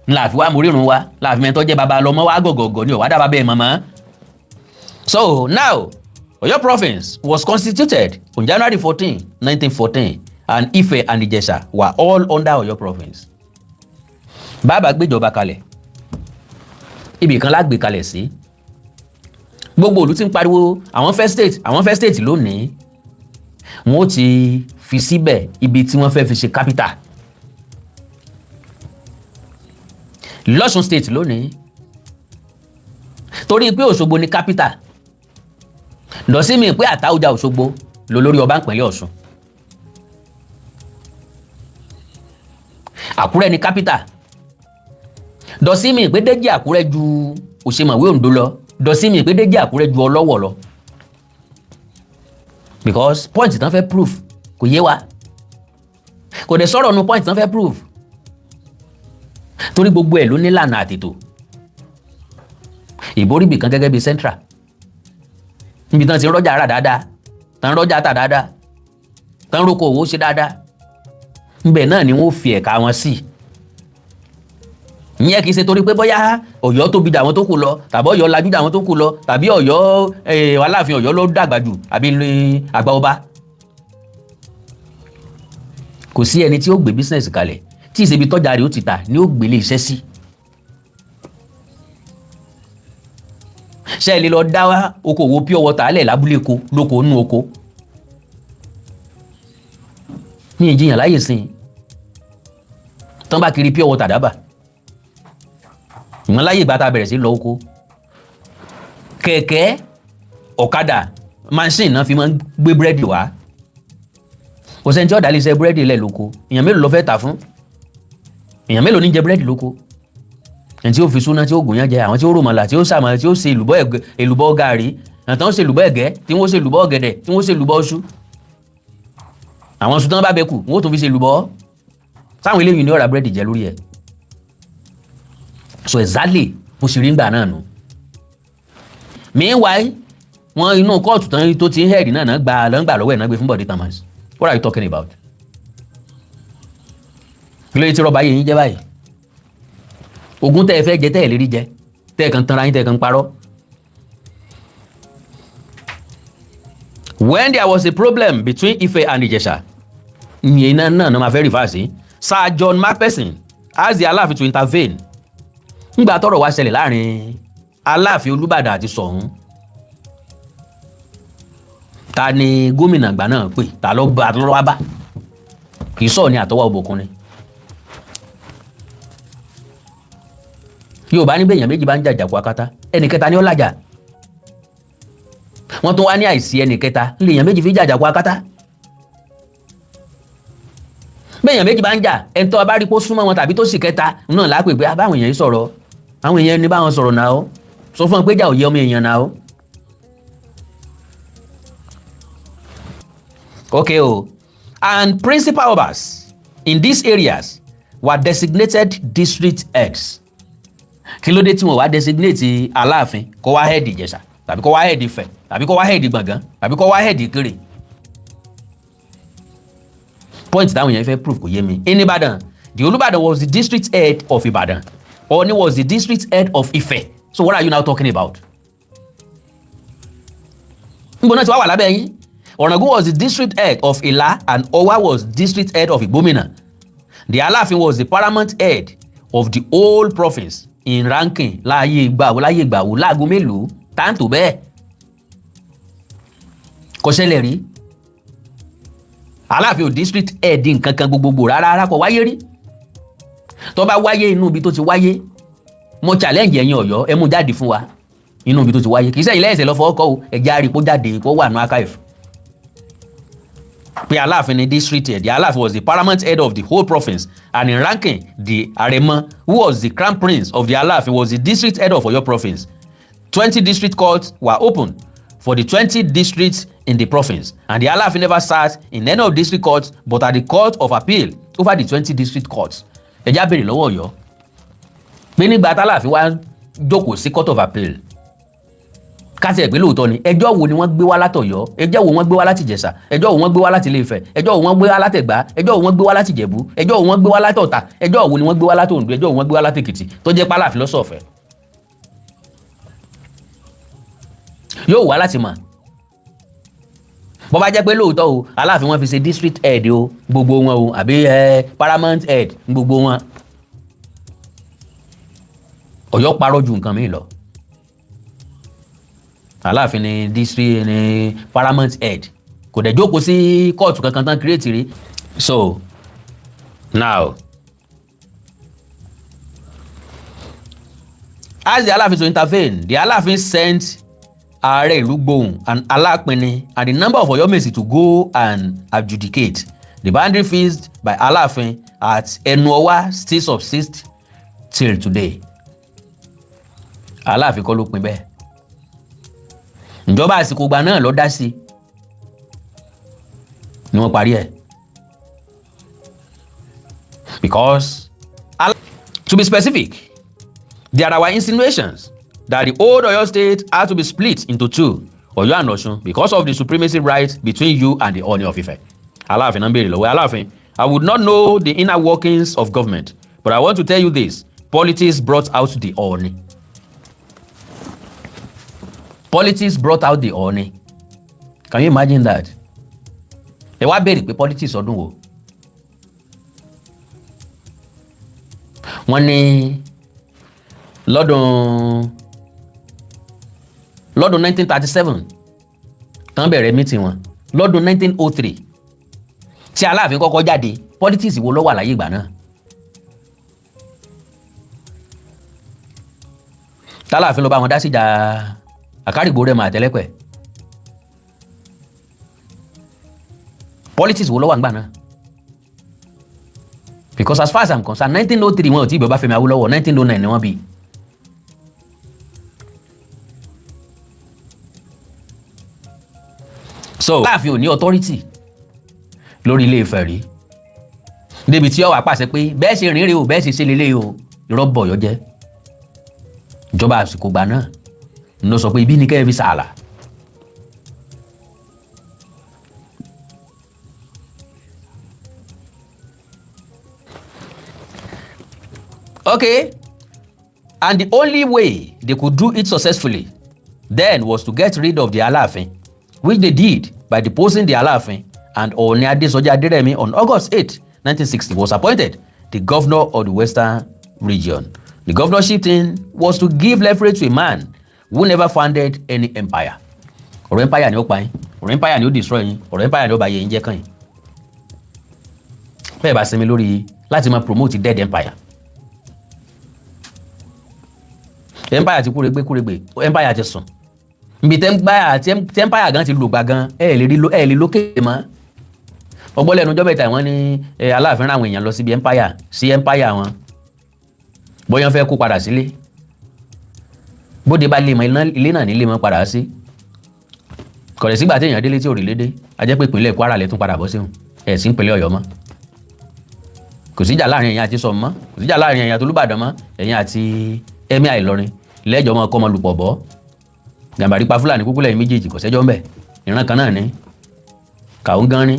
ńlá fi wá morírun wa láàfin mẹ́tọ́ jẹ́ baba lọ́mọ wa gọ̀gọ̀gọ̀ ni ọ̀wá dábàá bẹ́ẹ̀ mọ̀mọ́. So now, Oyo province was constituted on January 14, 1914, and Ife and Ijesha were all under Oyo province. Bàbá gbéjọba kalẹ̀, ibì kan la gbé kalẹ̀ sí. Gbogbo ìlú tí ń pariwo àwọn fẹ́ state, àwọn fẹ́ state lónìí, wọn ó ti fi síbẹ̀ ibi tí wọ́n fẹ́ fi ṣe capital. Lọ́ṣun state lónìí, torí pé Òṣogbo ni capital, lọ sí mi pé Àtáọ̀jà Òṣogbo lolórí ọba ìpínlẹ̀ Ọ̀ṣun. Àkúrẹ́ ni capital, dọ̀sí mi pé Déjì Àkúrẹ́ ju Òṣèmọ̀wé Oǹdó lọ, dọ̀sí mi pé Déjì Àkúrẹ́ ju Ọlọ́wọ̀ lọ, because point tán fẹ́ proof kò yé wa, kò dẹ̀ sọ̀rọ̀ nu point tán fẹ́ proof, torí gbogbo ẹ̀ ló nílànà àtètò. Ìboríbì kan gẹ́gẹ́ bíi central, níbi tán ti ń rọ́jà rà dáadáa, tán ń rọ́jà tà dáadáa, tán ń roko òwò ṣe dáadáa, níbẹ̀ náà ni wọ́n fi ẹ̀ka wọn sí. Ìyẹn kì í ṣe torí pé bóyá Ọ̀yọ́ tóbi dà àwọn tó kù lọ, tàbí Ọ̀yọ́ lajú dà àwọn tó kù lọ, tàbí Ọ̀yọ́ Aláàfin Ọ̀yọ́ ló dàgbà jù, àbí àgbà ọba. Kò sí ẹni tí ó gbé business kalẹ̀ tí ìṣebi tọ́jà rẹ̀ ó ti tà ni ó gbélé iṣẹ́ sí. Ṣé ẹ lè lọ dá okòwò pure water lẹ̀ lábúlé ko lóko nínú oko? Ní ìjiyàn láyè sìn tán bá kiri pure water dábàá ìmọ̀ láyè ìgbà tá a bẹ̀rẹ̀ sí lọ oko, kẹ̀kẹ́, ọ̀kadà, machine náà fi máa ń gbé búrẹ́dì wá. Kò sẹ́ni tí ọ̀dà lè ṣe búrẹ́dì lẹ̀ lóko. Èèyàn mélòó ló fẹ́ tà fún? Èèyàn mélòó ní jẹ búrẹ́dì lóko? Ẹni tí ó fi súná tí ó gùn yán jẹ, àwọn tí ó rò màlà, tí ó sàmà, tí ó ṣe èlùbọ́ ẹ̀gẹ́, èlùbọ́ gàrí, àwọn tí wọ́n ṣe èlùbọ́ ẹ̀gẹ́, tí wọ́n ṣe èlùbọ́ ọ̀gẹ̀dẹ̀, tí wọ́n ṣe èlùbọ́ iṣu, àwọn iṣu tí wọ́n bá bẹ kù, wọ́n ó tún fi ṣe èlùbọ́. Sáwọn eléyìí ní ọ̀rá búrẹ́dì jẹ lórí ẹ̀. So exactly Bó ṣe rí ńgbà náà nù. Meanwhile, wọn inú kóòtù tán tó ti ń head náà náà gba lọ́ngbà lọ́wọ́ ẹ̀ náà gbé fún Bọ̀dé Thomas. What are you talking about? Kí ló dé tí rọ́bà yìí ń jẹ́ báyìí? Ogún tẹ́ ẹ fẹ́ jẹ, tẹ́ ẹ lérí jẹ, tẹ́ ẹ kàn tanra yín, tẹ́ ẹ kàn parọ́. When there was a problem between Ife and Ìjẹ̀ṣà, ìyẹn náà náà máa fẹ́ refer sí, Sir John Macpherson asked the Aláàfin to intervene. Ńgbà tọ́rọ̀ wá ṣẹlẹ̀ láàrin Aláàfin Olúbàdàn àti Ṣọ̀ún, ta ni gómìnà àgbà náà pè? Ta ló bá lọ́wọ́ bá? Kì í sọ̀rọ̀ ní àtọwọ́ òbòkun ni. Yorùbá ní bẹ́ẹ̀, èèyàn méjì bá ń jàjà kó akátá, ẹnì kẹta ni ó làjà. Wọ́n tún wá ní àìsí ẹnì kẹta lè èèyàn méjì fi jàjà kó akátá. Bẹ́ẹ̀, èèyàn méjì bá ń jà, ẹni tó bá rí kó súnmọ́ wọn tàbí tó sì kẹta náà lápè pé báwọn èèyàn yìí sọ̀rọ̀, àwọn èèyàn ní báwọn sọ̀rọ̀ náà ó sọ fún wọn pé jà ò yẹ ọmọ èèyàn náà ó. Okay o, and principal obas in these areas were designated district heads. Kí ló dé tí wọn wá designate Aláàfin kó wá head Ìjẹ̀ṣà, tàbí kó wá head Ifẹ̀, tàbí kó wá head Gbọ̀ngán, tàbí kó wá head Ìkirè? Point táwọn yẹn fẹ́ proof kò yé mi. In Ìbàdàn, the Olúbàdàn was the district head of Ìbàdàn. Ọọ̀ni was the district head of Ifẹ̀. So what are you now talking about? Ngbọ́n náà ti wá wà lábẹ́ yín. Ọ̀ràngún was the district head of Ìlá and Ọwá was district head of Ìgbómìnà. The Aláàfin was the paramount head of the whole province in ranking. Láàyè ìgbàwó, láàyè ìgbàwó, láago mélòó táǹtò bẹ́ẹ̀ kò ṣẹlẹ̀ rí. Aláàfin ò district head nǹkan kan gbogbogbò rárá rárá, kò wáyé rí. Tó bá wáyé, inú ibi tó ti wáyé, mo challenge ẹ̀yin Ọ̀yọ́, ẹ mú jáde fún wa inú ibi tó ti wáyé. Kì í sẹ́yìn lẹ́sẹ̀ lọ́ fọwọ́ kọ́ o, ẹ̀jẹ̀ àríkó jáde kó wà ní archive pé Aláàfin ní district head. The Aláàfin was the paramount head of the whole province, and in ranking, the Aremo, who was the crown prince of the Aláàfin, was the district head of Oyo province. 20 district courts were opened for the 20 districts in the province, and the Aláàfin never sat in any of district courts but at the court of appeal over the 20 district courts. Ẹ̀já béèrè lọ́wọ́ Ọ̀yọ́ pé nígbà tálàfin wá jókòó sí court of appeal, kásì ẹ̀ pé lóòótọ́ ni, ẹjọ́ wo ni wọ́n gbé wá látọ̀yọ́? Ẹjọ́ wo wọ́n gbé wá láti Ìjẹ̀ṣà? Ẹjọ́ wo wọ́n gbé wá láti Ilé-Ifẹ̀? Ẹjọ́ wo wọ́n gbé wá látẹ̀gbá? Ẹjọ́ wo wọ́n gbé wá láti Ìjẹ̀bú? Ẹjọ́ wo wọ́n gbé wá látọ̀tà? Ẹjọ́ wo ni wọ́n gbé wá láti Oǹdó? Ẹjọ́ wo wọ́n gbé wá láti Èkìtì tó jẹ́ pálàfin lọ́sọ̀ọ̀fẹ́? Yóò wá láti mọ̀ bó bá jẹ́ pé lóòótọ́ o, Aláàfin wọn fi ṣe district head o gbogbo wọn o, àbí paramount head gbogbo wọn. Ọ̀yọ́ parọ́ ju nǹkan mi lọ. Aláàfin ni district ni paramount head, kò dẹ̀ jókòó sí kóòtù kankan tán create rí. So now, as the Aláàfin to intervene, the Aláàfin sent Ààrẹ ìlú Gbohùn and Alápinni and the number of Ọ̀yọ́mèsì to go and adjudicate. The boundary fixed by Aláàfin at Ẹnuọwá still subsists till today. Aláàfin kọ́ ló pin bẹ́ẹ̀. Ìjọba àsìkò ìgbà náà ló dá sí ni wọ́n parí ẹ̀, because, to be specific, there are insinuations that the old Oyo state had to be split into two, Oyo and Osun, because of the supremacy right between you and the Ooni of Ife. Aláàfin náà ń béèrè lọ́wọ́ Aláàfin. I would not know the inner workings of government, but I want to tell you this: politics brought out the Ooni. Politics brought out the Ooni. Can you imagine that? Ẹ wá béèrè pé politics ọdún wo? Wọ́n ní lọ́dún 1937 tán bẹ̀rẹ̀ meeting wọn, lọ́dún 1903 tí Aláàfin kọ́kọ́ jáde. Politics wo ló wà láyé ìgbà náà? Tálàfin ló bá wọn dá síjà Àkárìgbò rẹ̀ mà àtẹlẹ́pẹ̀. Politics wo ló wà ńgbà náà? Because as far as I'm concerned, 1903, wọn ò tí ì bí Ọbáfẹ́mi Awólọ́wọ̀. 1909 ni wọ́n bí. So Aláàfin ò ní authority lórí Ilé Ifẹ̀ rí débi tí ó wá pàṣẹ pé bẹ́ẹ̀ ṣe rìnrìn o, bẹ́ẹ̀ ṣe ṣe lélẹ̀ o. Irọ́ bọ̀yọ́ jẹ́. Ìjọba àsìkò gbà náà ló sọ pé ibi ní kẹ́ ẹ fi sàálà. Okay, and the only way they could do it successfully then was to get rid of the Aláàfin, which they did by deposing the Aláàfin, and Ooni Adesoji Aderemi on August 8, 1960 was appointed the governor of the Western Region. The governorship thing was to give leverage to a man who never founded any empire. Ọ̀rọ̀ empire ni ó pa yín, ọ̀rọ̀ empire ni ó destroy yín, ọ̀rọ̀ empire ni ó bà yé yín jẹ́ kàn yín. Bẹ́ẹ̀ bá sinmi lórí láti máa promote dead empire. Empire ti kúregbé kúregbé, empire ti sùn. Nbi tí empire gan ti lògbà gan, ẹ lè rí ẹ lè lókè mọ́. Ọgbọ́n lẹ́nu ọjọ́ mẹ́ta, wọ́n ní Aláàfin rán àwọn èèyàn lọ síbi empire, sí empire wọn, bóyá fẹ́ kó padà sílé. Bóde bá lè mọ ilé náà nílé mọ́ padà sí kọ̀rẹ̀ sígbà téèyàn délé tí ò rí lédè. A jẹ́ pé ìpínlẹ̀ Kwara lè tún padà bọ́ síhùn ẹ̀ sí ìpínlẹ̀ Ọ̀yọ́ mọ́. Kò síjà láàrin ẹ̀yin àti Sọ̀n mọ́, kò síjà láàrin ẹ̀yin àti Olúbàdàn mọ́. Ẹ̀yin àti Emir Ìlọrin lẹ́jọ́ mọ́ kọ́ ọmọ lùpọ̀ bọ́. Gàmbàrí pa Fúlàní kúkú lẹ́yìn méjèèjì, kò sẹ́jọ́ ńbẹ̀. Ìran kan náà ní kàún gan ní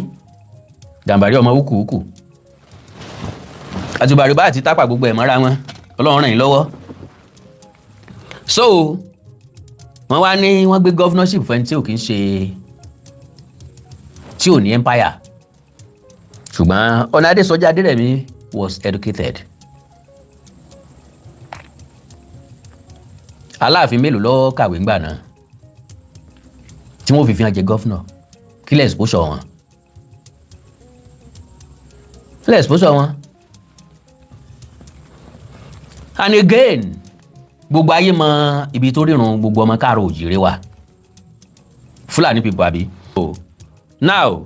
Gàmbàrí ọmọ wúkúwúkú àti Bàrìbá àti Tápà, gbogbo ẹ̀ mọ́ra wọn. Ọlọ́run ràn yín lọ́wọ́. So wọ́n wá ní wọ́n gbé governorship fún ẹni tí ò kí ń ṣe, tí ò ní empire. Ṣùgbọ́n Ọ̀ọ̀ni Adésọjí Adérẹ̀mí was educated. Aláàfin mélòó ló kàwé ńgbà náà tí wọ́n fi hàn jẹ governor? Kí lè exposure wọn, kí lè exposure wọn? And again, gbogbo ayé mọ ibi tó rírun gbogbo ọmọ káàró òjìrè wa, Fúlàní people, àbí? Now,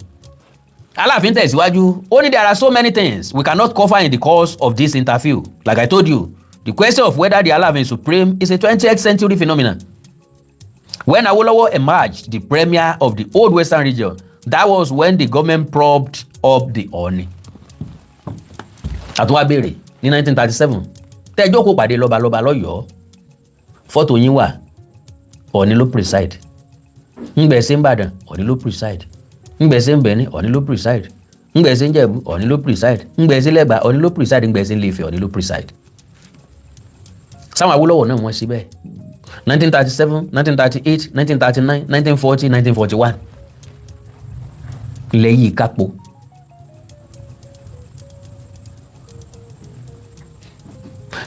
Aláàfin tẹ̀síwájú, ó ní there are so many things we cannot cover in the course of this interview. Like I told you, the question of whether the Aláàfin is supreme is a 20th century phenomenon. When Awolowo emerged the premier of the old Western Region, that was when the government propped up the Ọọ̀ni. Àtúwá béèrè ní 1937 tẹ́jọ́ kó pàdé lọ́balọ́ba lọ́yọ̀ọ́, fọ́tò yín wà, Ọọ̀ni ló preside. Ńgbẹ̀ sí Ìbàdàn, Ọọ̀ni ló preside. Ńgbẹ̀ sí Benin, Ọọ̀ni ló preside. Ńgbẹ̀ sí Ìjẹ̀bú, Ọọ̀ni ló preside. Ńgbẹ̀ sí Lẹ́gbà, Ọọ̀ni ló preside. Ńgbẹ̀ sí Ilé-Ifẹ̀, Ọọ̀ni ló preside. Sáwọn Awólọ́wọ̀ náà wọ́n sí bẹ́ẹ̀, 1937, 1938, 1939, 1940, 1941, ilẹ̀ yìí kápò.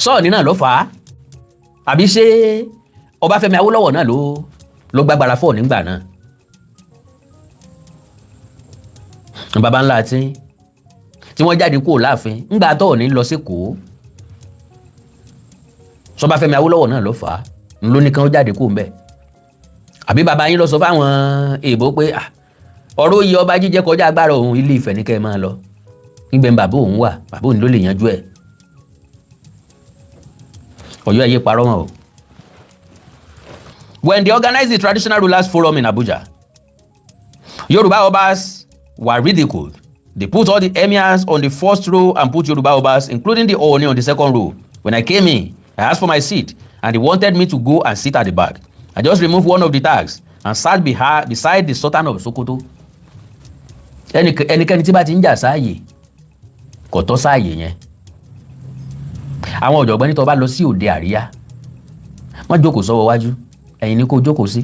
Sọ́ọ̀nì náà ló fà á, àbí ṣé Ọbáfẹ́mi Awólọ́wọ̀ náà ló gbàgbára fọ́ọ̀ nígbà náà? Baba ńlá tí wọ́n jáde kúrò láàfin ńgbà tó ní lọ sí kó Sọbáfẹ́mi Awólọ́wọ̀ náà ló fà á, ló ní kí wọ́n jáde kúrò ńbẹ̀? Àbí baba yín lọ sọ fáwọn èèbó pé ọ̀rọ̀ oyè ọba jíjẹ kọjá agbára òun, Ilé Ifẹ̀ ní kẹ́ ẹ máa lọ, nígbẹ̀ ń bàbá òun wà, bàbá òun ló lè yanjú ẹ̀? Ọ̀yọ́ ẹ̀yẹ parọ́ mọ́ o. When they organized the Traditional Rulers Forum in Abuja, Yoruba Obas were ridiculed. They put all the emirs on the first row and put Yoruba Obas, including the Ooni, on the second row. When I came in, I asked for my seat and they wanted me to go and sit at the back. I just removed one of the tags and sat beside the Sultan of Sokoto. Ẹnikẹ́ni tí bá ti ń jà sáàyè kò tọ́ sáàyè yẹn. Àwọn ọ̀jọ̀gbọ́n ní tó bá lọ sí òde àríyá, wọ́n jókòó sọ́wọ́ wájú, ẹ̀yìn ni kò jókòó sí.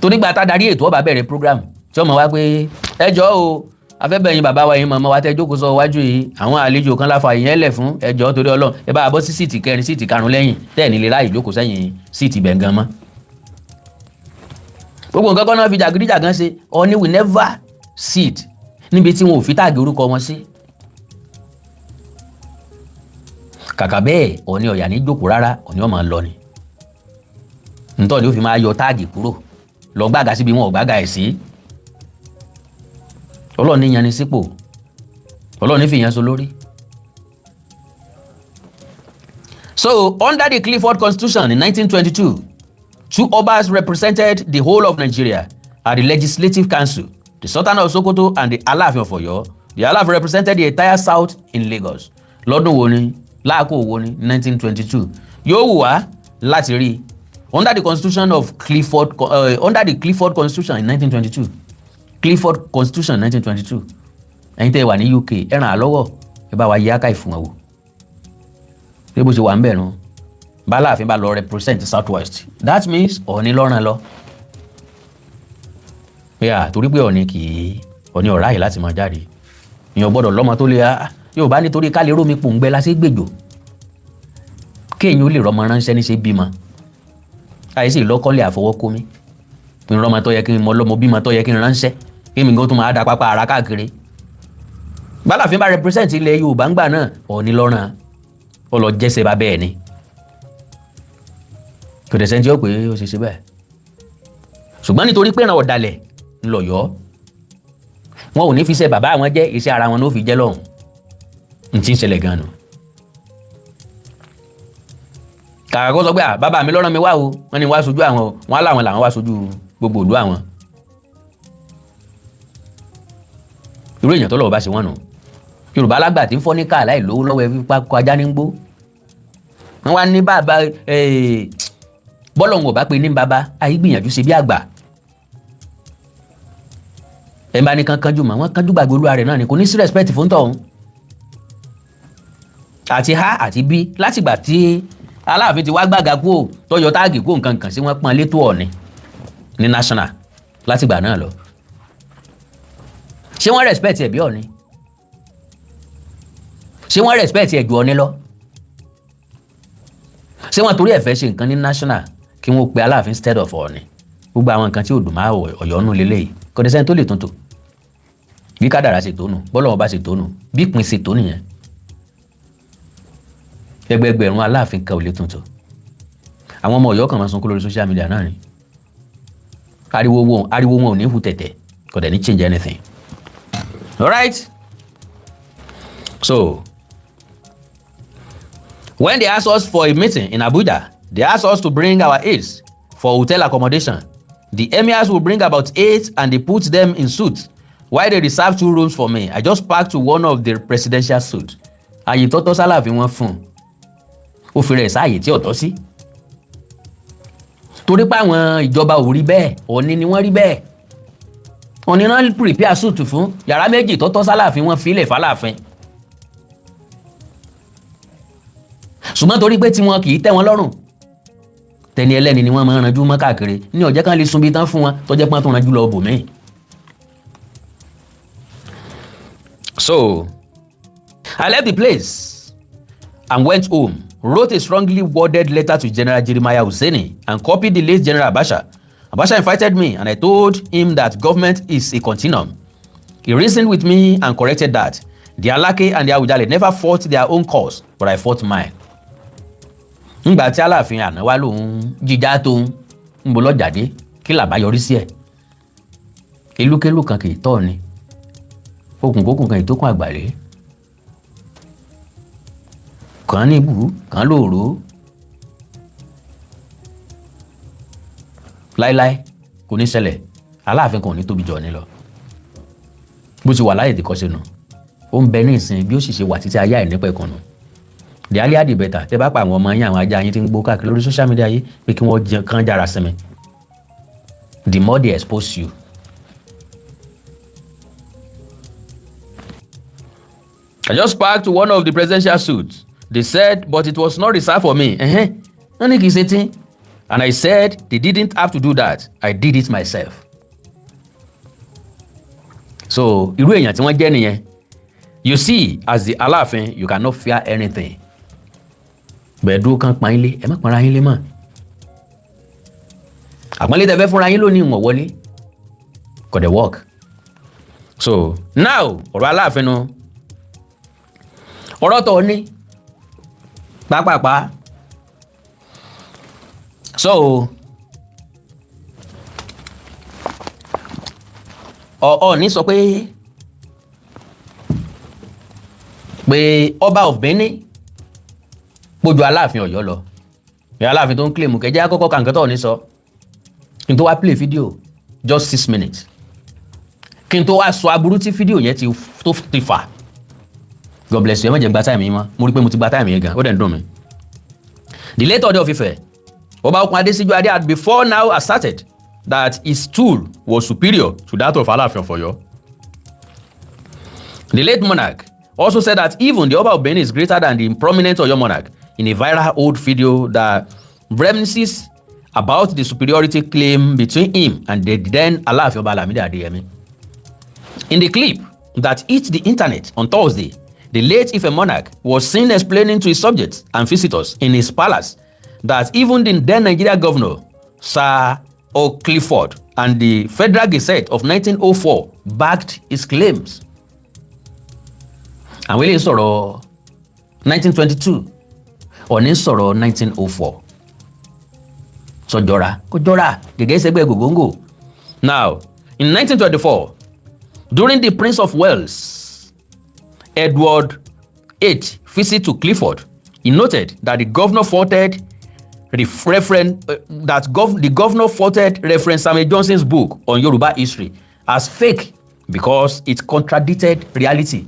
Torí gbà tá darí ètò ọba bẹ̀rẹ̀ program tí ọmọ wa pé ẹ jọ̀ọ́ o, afẹ́bẹ̀yìn bàbá wa, yín màmá wa tẹ́ jókòó sọ́wọ́ wájú yìí, àwọn àlejò kan láfa ìyẹn lẹ̀ fún, ẹ jọ̀ọ́ torí Ọlọ́run, ẹ bá bọ́ sí seat kẹrin, seat karùn-ún lẹ́yìn, tẹ́ ẹ̀ nílé ráàyè jókòó sẹ́yìn seat bẹ̀ngàn mọ́. Gbogbo nǹkan kan náà fi jàgídíjàgan ṣe. Ọọ̀ni will never sit níbi tí wọn ò fi tag orúkọ wọn sí. Kàkà bẹ́ẹ̀, Ọọ̀ni ọ̀yà ní jókòó rárá, Ọọ̀ni ọ̀ máa lọ ni ntọ́ ni ó fi máa yọ tag kúrò lọ gbága síbi wọn ò gbága ẹ̀ sí. Ọlọ́run ní yanni sípò, Ọlọ́run ní fìyàn so lórí. So under the Clifford Constitution in 1922, two Obas represented the whole of Nigeria at the Legislative Council, the Sultan of Sokoto and the Aláàfin of Ọ̀yọ́. The Aláàfin represented the entire South in Lagos. Lọ́dún wo ni? Láàkó wo ni? 1922. Yóò wù wá láti rí i. Under the constitution of Clifford, under the Clifford Constitution in 1922, Clifford Constitution 1922. Ẹ̀yin tẹ́ ẹ wà ní UK, ẹ ràn á lọ́wọ́, ẹ bá wa yí áká ìfún wọn wò pé bó ṣe wà ń bẹ̀ nu. Báláàfin bá lọ represent South West, that means Ọ̀ọ̀ni lọ́ràn lọ pé à, torí pé Ọ̀ọ̀ni kì í, Ọ̀ọ̀ni ọ̀rá yìí láti máa jáde. Èèyàn gbọ́dọ̀ lọ́mọ tó lè yóò bá nítorí ká lè rómi pòǹgbẹ la ṣe gbèjò, kéèyàn ó lè rọmọ ránṣẹ́ ní ṣe bímọ, àìsí ìlọ́kọ́lẹ̀ àfọwọ́kómi kí n rọmọ tó yẹ kí n mọ lọ́mọ bímọ tó yẹ kí n ránṣẹ́, kí mi gan tó máa da pápá ara káàkiri. Bálàfin bá represent ilẹ̀ Yorùbá ńgbà náà, Ọ̀ọ̀ni lọ́ràn ó lọ jẹ́sẹ̀ bá bẹ́ẹ̀ ni. Kò dẹ̀ sẹ́ni tí ó pé ó ṣe ṣe bẹ́ẹ̀, ṣùgbọ́n nítorí pé ìran ọ̀dàlẹ̀ ńlọ̀yọ́, wọn ò ní fi ṣe bàbá àwọn jẹ́, iṣẹ́ ara wọn ló fi jẹ́ lọ́hùn. N ti ń ṣẹlẹ̀ gan-an nù. Kàkà kó sọ pé, "À, bàbá mi lọ́rọ̀ mi wá o, wọ́n ní wá sojú àwọn o," wọ́n á láwọn làwọn wá sojú gbogbo ìlú àwọn. Irú èèyàn tó lọ́wọ́ bá ṣe wọ́n nù. Yorùbá alágbà tí ń fọ́ ní káà láì lówó lọ́wọ́, ẹ fi pákó ajá ní gbó. Wọ́n wá ní bàbá bọ́lọ̀ ń wọ̀ bá pe ní bàbá ayé gbìyànjú ṣe bí àgbà. Ẹ̀ bá ní kan kánjú mọ́ wọ́n kánjú gbàgbé olúwa rẹ̀ náà ni, kò ní sí respect fún tọ̀hún. Àti A àti B, látìgbà tí Aláàfin ti wá gbàgà kú ò tọyọ tag kú nǹkan kan sí wọn pọn létò Ọ̀ọ̀ni ní national látìgbà náà lọ, ṣé wọ́n respect ẹ̀ bí Ọ̀ọ̀ni? Ṣé wọ́n respect ẹ̀ ju Ọ̀ọ̀ni lọ? Ṣé wọ́n torí ẹ̀ fẹ́ ṣe nǹkan ní national kí wọ́n pe Aláàfin instead of Ọ̀ọ̀ni? Gbogbo àwọn nǹkan tí ò dùn máa Ọ̀yọ́ nù lélẹ́yìí, kò dé sẹ́ni tó lè tuntun. Bí kádàrá ṣe tó nù, bọ́lọ́wọ́ bá ṣe tó nù, bí ìpín ṣe tó nìyẹn. Ẹgbẹẹgbẹ̀rún Aláàfin kan ò lè tuntun. Àwọn ọmọ Ọ̀yọ́ kan máa sunkún lórí social media náà ni. Ariwo wọn ò ní hu tẹ̀tẹ̀, kò dẹ̀ ní change anything. Alright, so when they asked us for a meeting in Abuja, they asked us to bring our aides for hotel accommodation. The emirs will bring about eight and they put them in suits while they reserve two rooms for me. I just packed to one of the presidential suites. Àyè tọ́tọ́ sálàfin wọn fún un, ó fi rẹ̀ sáàyè tí ò tọ́ sí, torí pé àwọn ìjọba ò rí bẹ́ẹ̀. Ọ̀ọ̀ni ni wọ́n rí bẹ́ẹ̀. Ọ̀ọ̀ni náà prepare suite fún yàrá méjì tọ́tọ́ sálàfin, wọn filẹ̀ fàlàfin. Ṣùgbọ́n torí pé tiwọn kì í tẹ́ wọn lọ́rùn, tẹni ẹlẹ́ni ni wọ́n máa ń ranjú mọ́ káàkiri ní ọ̀jẹ́ kan lè sun bí tán fún wọn tọ́jẹ́ pọ́n tó ranjú lọ bòmíì. So I left the place and went home, wrote a strongly worded letter to General Jeremiah Useni and copied the late General Abacha. Abacha invited me and I told him that government is a continuum. He reasoned with me and corrected that the Alake and the Awujale never fought their own cause, but I fought mine. Ngbà tí Aláàfin àná wá lòun jíjà tóun ń bọ̀ lọ́jàdé, kí làbá yọrí sí ẹ̀? Elúkélú kan kì í tọ́ ni, okùnkókùn kan ìtókùn àgbàlẹ́ kàn níbù kàn lóòró láíláí kò ní ṣẹlẹ̀. Aláàfin kan ò ní tóbi jọ ní lọ bó ti wà láyè tí kò ṣe nù. Ó ń bẹ ní ìsìn bí ó sì ṣe wà títí ayé àìnípẹ̀kùn nù. The earlier the better. Tẹ bá pa àwọn ọmọ yín, àwọn ajá yín tí ń gbó káàkiri lórí social media yìí pé kí wọ́n jẹ kán jára sinmi, the more they expose you. I just packed one of the presidential suits. They said, but it was not reserved for me. Wọ́n ní kì í ṣe tí. And I said they didn't have to do that. I did it myself. So irú èèyàn tí wọ́n jẹ́ nìyẹn. You see, as the Aláàfin, you cannot fear anything. Bẹ̀ẹ̀dúró kan pa yín lé, ẹ má para yín lé mọ́. Àpọ́nlé tẹ fẹ́ fúnra yín lónìí ìwọ̀n wọlé. Kò dẹ̀ work. So now, ọ̀rọ̀ Aláàfin nu, ọ̀rọ̀ tó ní pápápá. So Ọọ̀ni sọ pé ọba of Benin pójú Aláàfin Ọ̀yọ́ lọ. Ìyá Aláàfin tó ń claim kẹjẹ àkọ́kọ́ kàǹkẹ́ tó ní sọ kí n tó wá play video, just 6 minutes, kí n tó wá sọ aburú tí fídíò yẹn ti tó ti fà. God bless you. Ẹ má jẹ́ gba time yín mọ́. Mo rí pé mo ti gba time yẹn gan, ó dẹ̀ ń dùn mí. The late Ooni of Ife, Ọba Okunade Sijuade, had before now asserted that his stool was superior to that of Alaafin of Oyo. The late monarch also said that even the Oba of Benin is greater than the prominent Oyo monarch in a viral old video that reminisces about the superiority claim between him and the then Alaafin Oba Lamidi Adeyemi. In the clip that hit the internet on Thursday, the late Ife monarch was seen explaining to his subjects and visitors in his palace that even the then Nigeria governor, Sir Clifford, and the Federal Gazette of 1904 backed his claims. Àwọn eléyìí sọ̀rọ̀ 1922, Ọ̀ní sọ̀rọ̀ 1904. Sọjọ́ra kó jọra gẹ́gẹ́ sẹ́gbẹ́ gògóńgò. Now, in 1924, during the Prince of Wales, Edward VIII, visit to Clifford, he noted that the governor faulted referent that gov the governor faulted Reverend Samuel Johnson's book on Yoruba history as fake because it contradicted reality.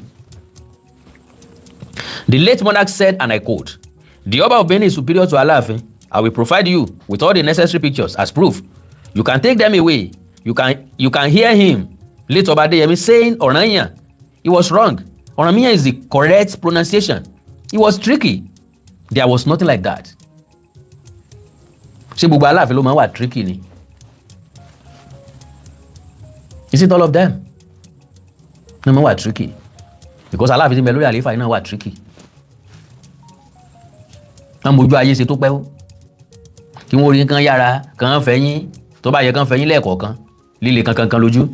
The late monarch said, and I quote, "The Oba of Benin is superior to Alaafin. I will provide you with all the necessary pictures as proof. You can take them away. You can hear him, late Oba Adeyemi, saying Oranyan. He was wrong. Oranmiyan is the correct pronunciation. He was tricky. There was nothing like that." Ṣé gbogbo Aláàfin ló máa ń wà tricky ni? Is it all of them ló máa ń wà tricky? Because Aláàfin tí ń bẹ lórí àlééfà yìí náà wà tricky. Wọ́n mojú ayé ṣe tó pẹ́ ó kí wọ́n rí kán yára kán fẹ́yìn tó bá yẹ kán fẹ́yìn lẹ́ẹ̀kọ̀ọ̀kan líle kankan lójú.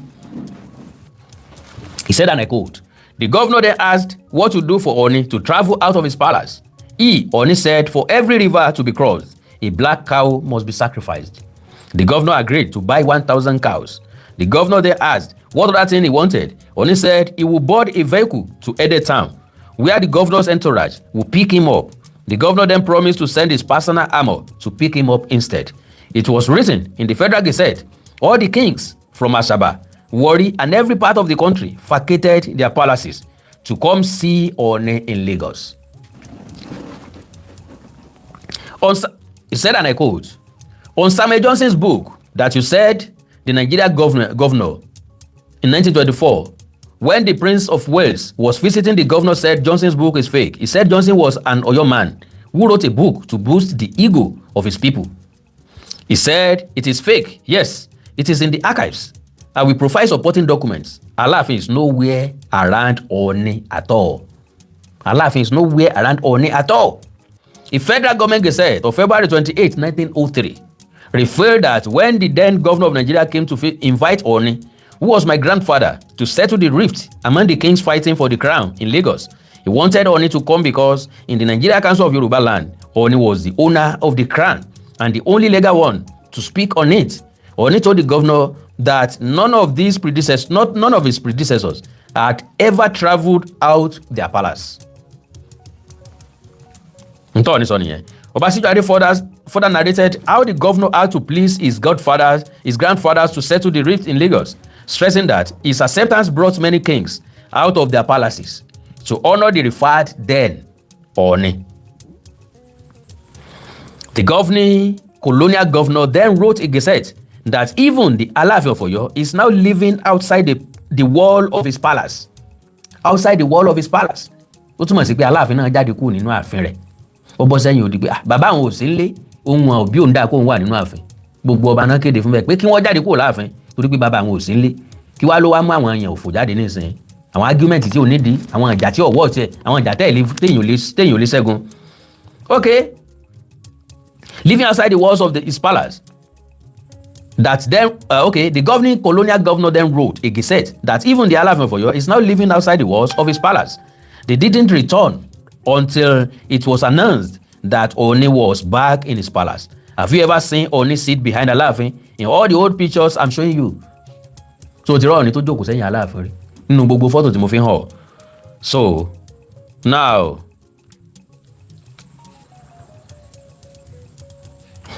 He said, and I quote, "The governor then asked what to do for Oni to travel out of his palace. He, Oni, said for every river to be crossed, a black cow must be sacrificed. The governor agreed to buy 1,000 cows. The governor then asked what other thing he wanted. Oni said he would board a vehicle to Ede town, where the governor's entourage would pick him up. The governor then promised to send his personal armor to pick him up instead. It was written in the Federal Gazette. All the kings from Asaba, Warri, and every part of the country vacated their palaces to come see Oni in Lagos." He said, and I quote, "On Samuel Johnson's book that you said the Nigeria governor in 1924, when the Prince of Wales was visiting, the governor said Johnson's book is fake. He said Johnson was an Oyo man who wrote a book to boost the ego of his people. He said it is fake. Yes, it is in the archives. I will provide supporting documents. Alaafin is nowhere around Oni at all. Alaafin is nowhere around Oni at all. A federal government gazette of February 28, 1903 revealed that when the then governor of Nigeria came to invite Oni, who was my grandfather, to settle the rift among the kings fighting for the crown in Lagos, he wanted Oni to come because in the Nigeria Council of Yoruba land, Oni was the owner of the crown and the only legal one to speak on it. Oni told the governor that none of these predecessors, not none of his predecessors had ever travelled out their palace." Ntọ́ ni sọ nìyẹn. Ọba Sijuade further narrated how the governor had to please his godfathers, his grandfathers to settle the rift in Lagos, stressing that his acceptance brought many kings out of their palaces to honour the referred then Ooni. The governing colonial governor then wrote a gazette that even the Alaafin of Oyo is now living outside the wall of his palace. Outside the wall of his palace. Ó túmọ̀ sí pé Aláàfin náà jáde kúrò nínú ààfin rẹ̀. Ó bọ́ sẹ́yìn odi pé, "Ah, bàbá àwọn ò sí nílé, ohun òbí òun dáa kóun wà nínú ààfin." Gbogbo ọba náà kéde fún bẹ́ẹ̀ pé kí wọ́n jáde kúrò láàfin torí pé bàbá àwọn ò sí nílé. Kí wá ló wá mú àwọn èèyàn òfò jáde nísìnyí? Àwọn argument tí ò nídìí, àwọn ìjà tí ò wọ́ tiẹ̀, àwọn ìjà téèyàn ò lè ṣẹ́gun. Okay, living outside the walls of his palace. That then, okay, the governing colonial governor then wrote a gazette that even the Alaafin of Oyo is now living outside the walls of his palace. They didn't return until it was announced that Oni was back in his palace. Have you ever seen Oni sit behind Alaafin in all the old pictures I'm showing you? So ti rí Ọọ̀ni tó jókòó sẹ́yìn Aláàfin rí nínú gbogbo fọ́tò tí mo fi hàn. So now,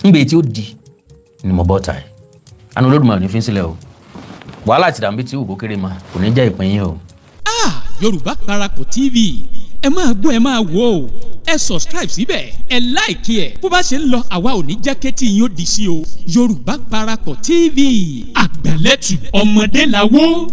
ngbè tí ó di ni mo bọ́ ta ẹ̀ àná. Olódùmarè ní fi ń sílẹ̀ o. Wàhálà àti ìdààmú tí òkú kéré ma kò ní jẹ́ ìpín yín o. Ah, Yorùbá Parapọ̀ TV, ẹ máa gbọ́, ẹ máa wò ó. Ẹ subscribe síbẹ̀, ẹ like ẹ̀. Bó bá ṣe ń lọ, àwa ò ní jẹ́ kétí yín ó di sí o. Yorùbá Parapọ̀ TV, àgbàlẹ́tù ọmọdé làwọ́.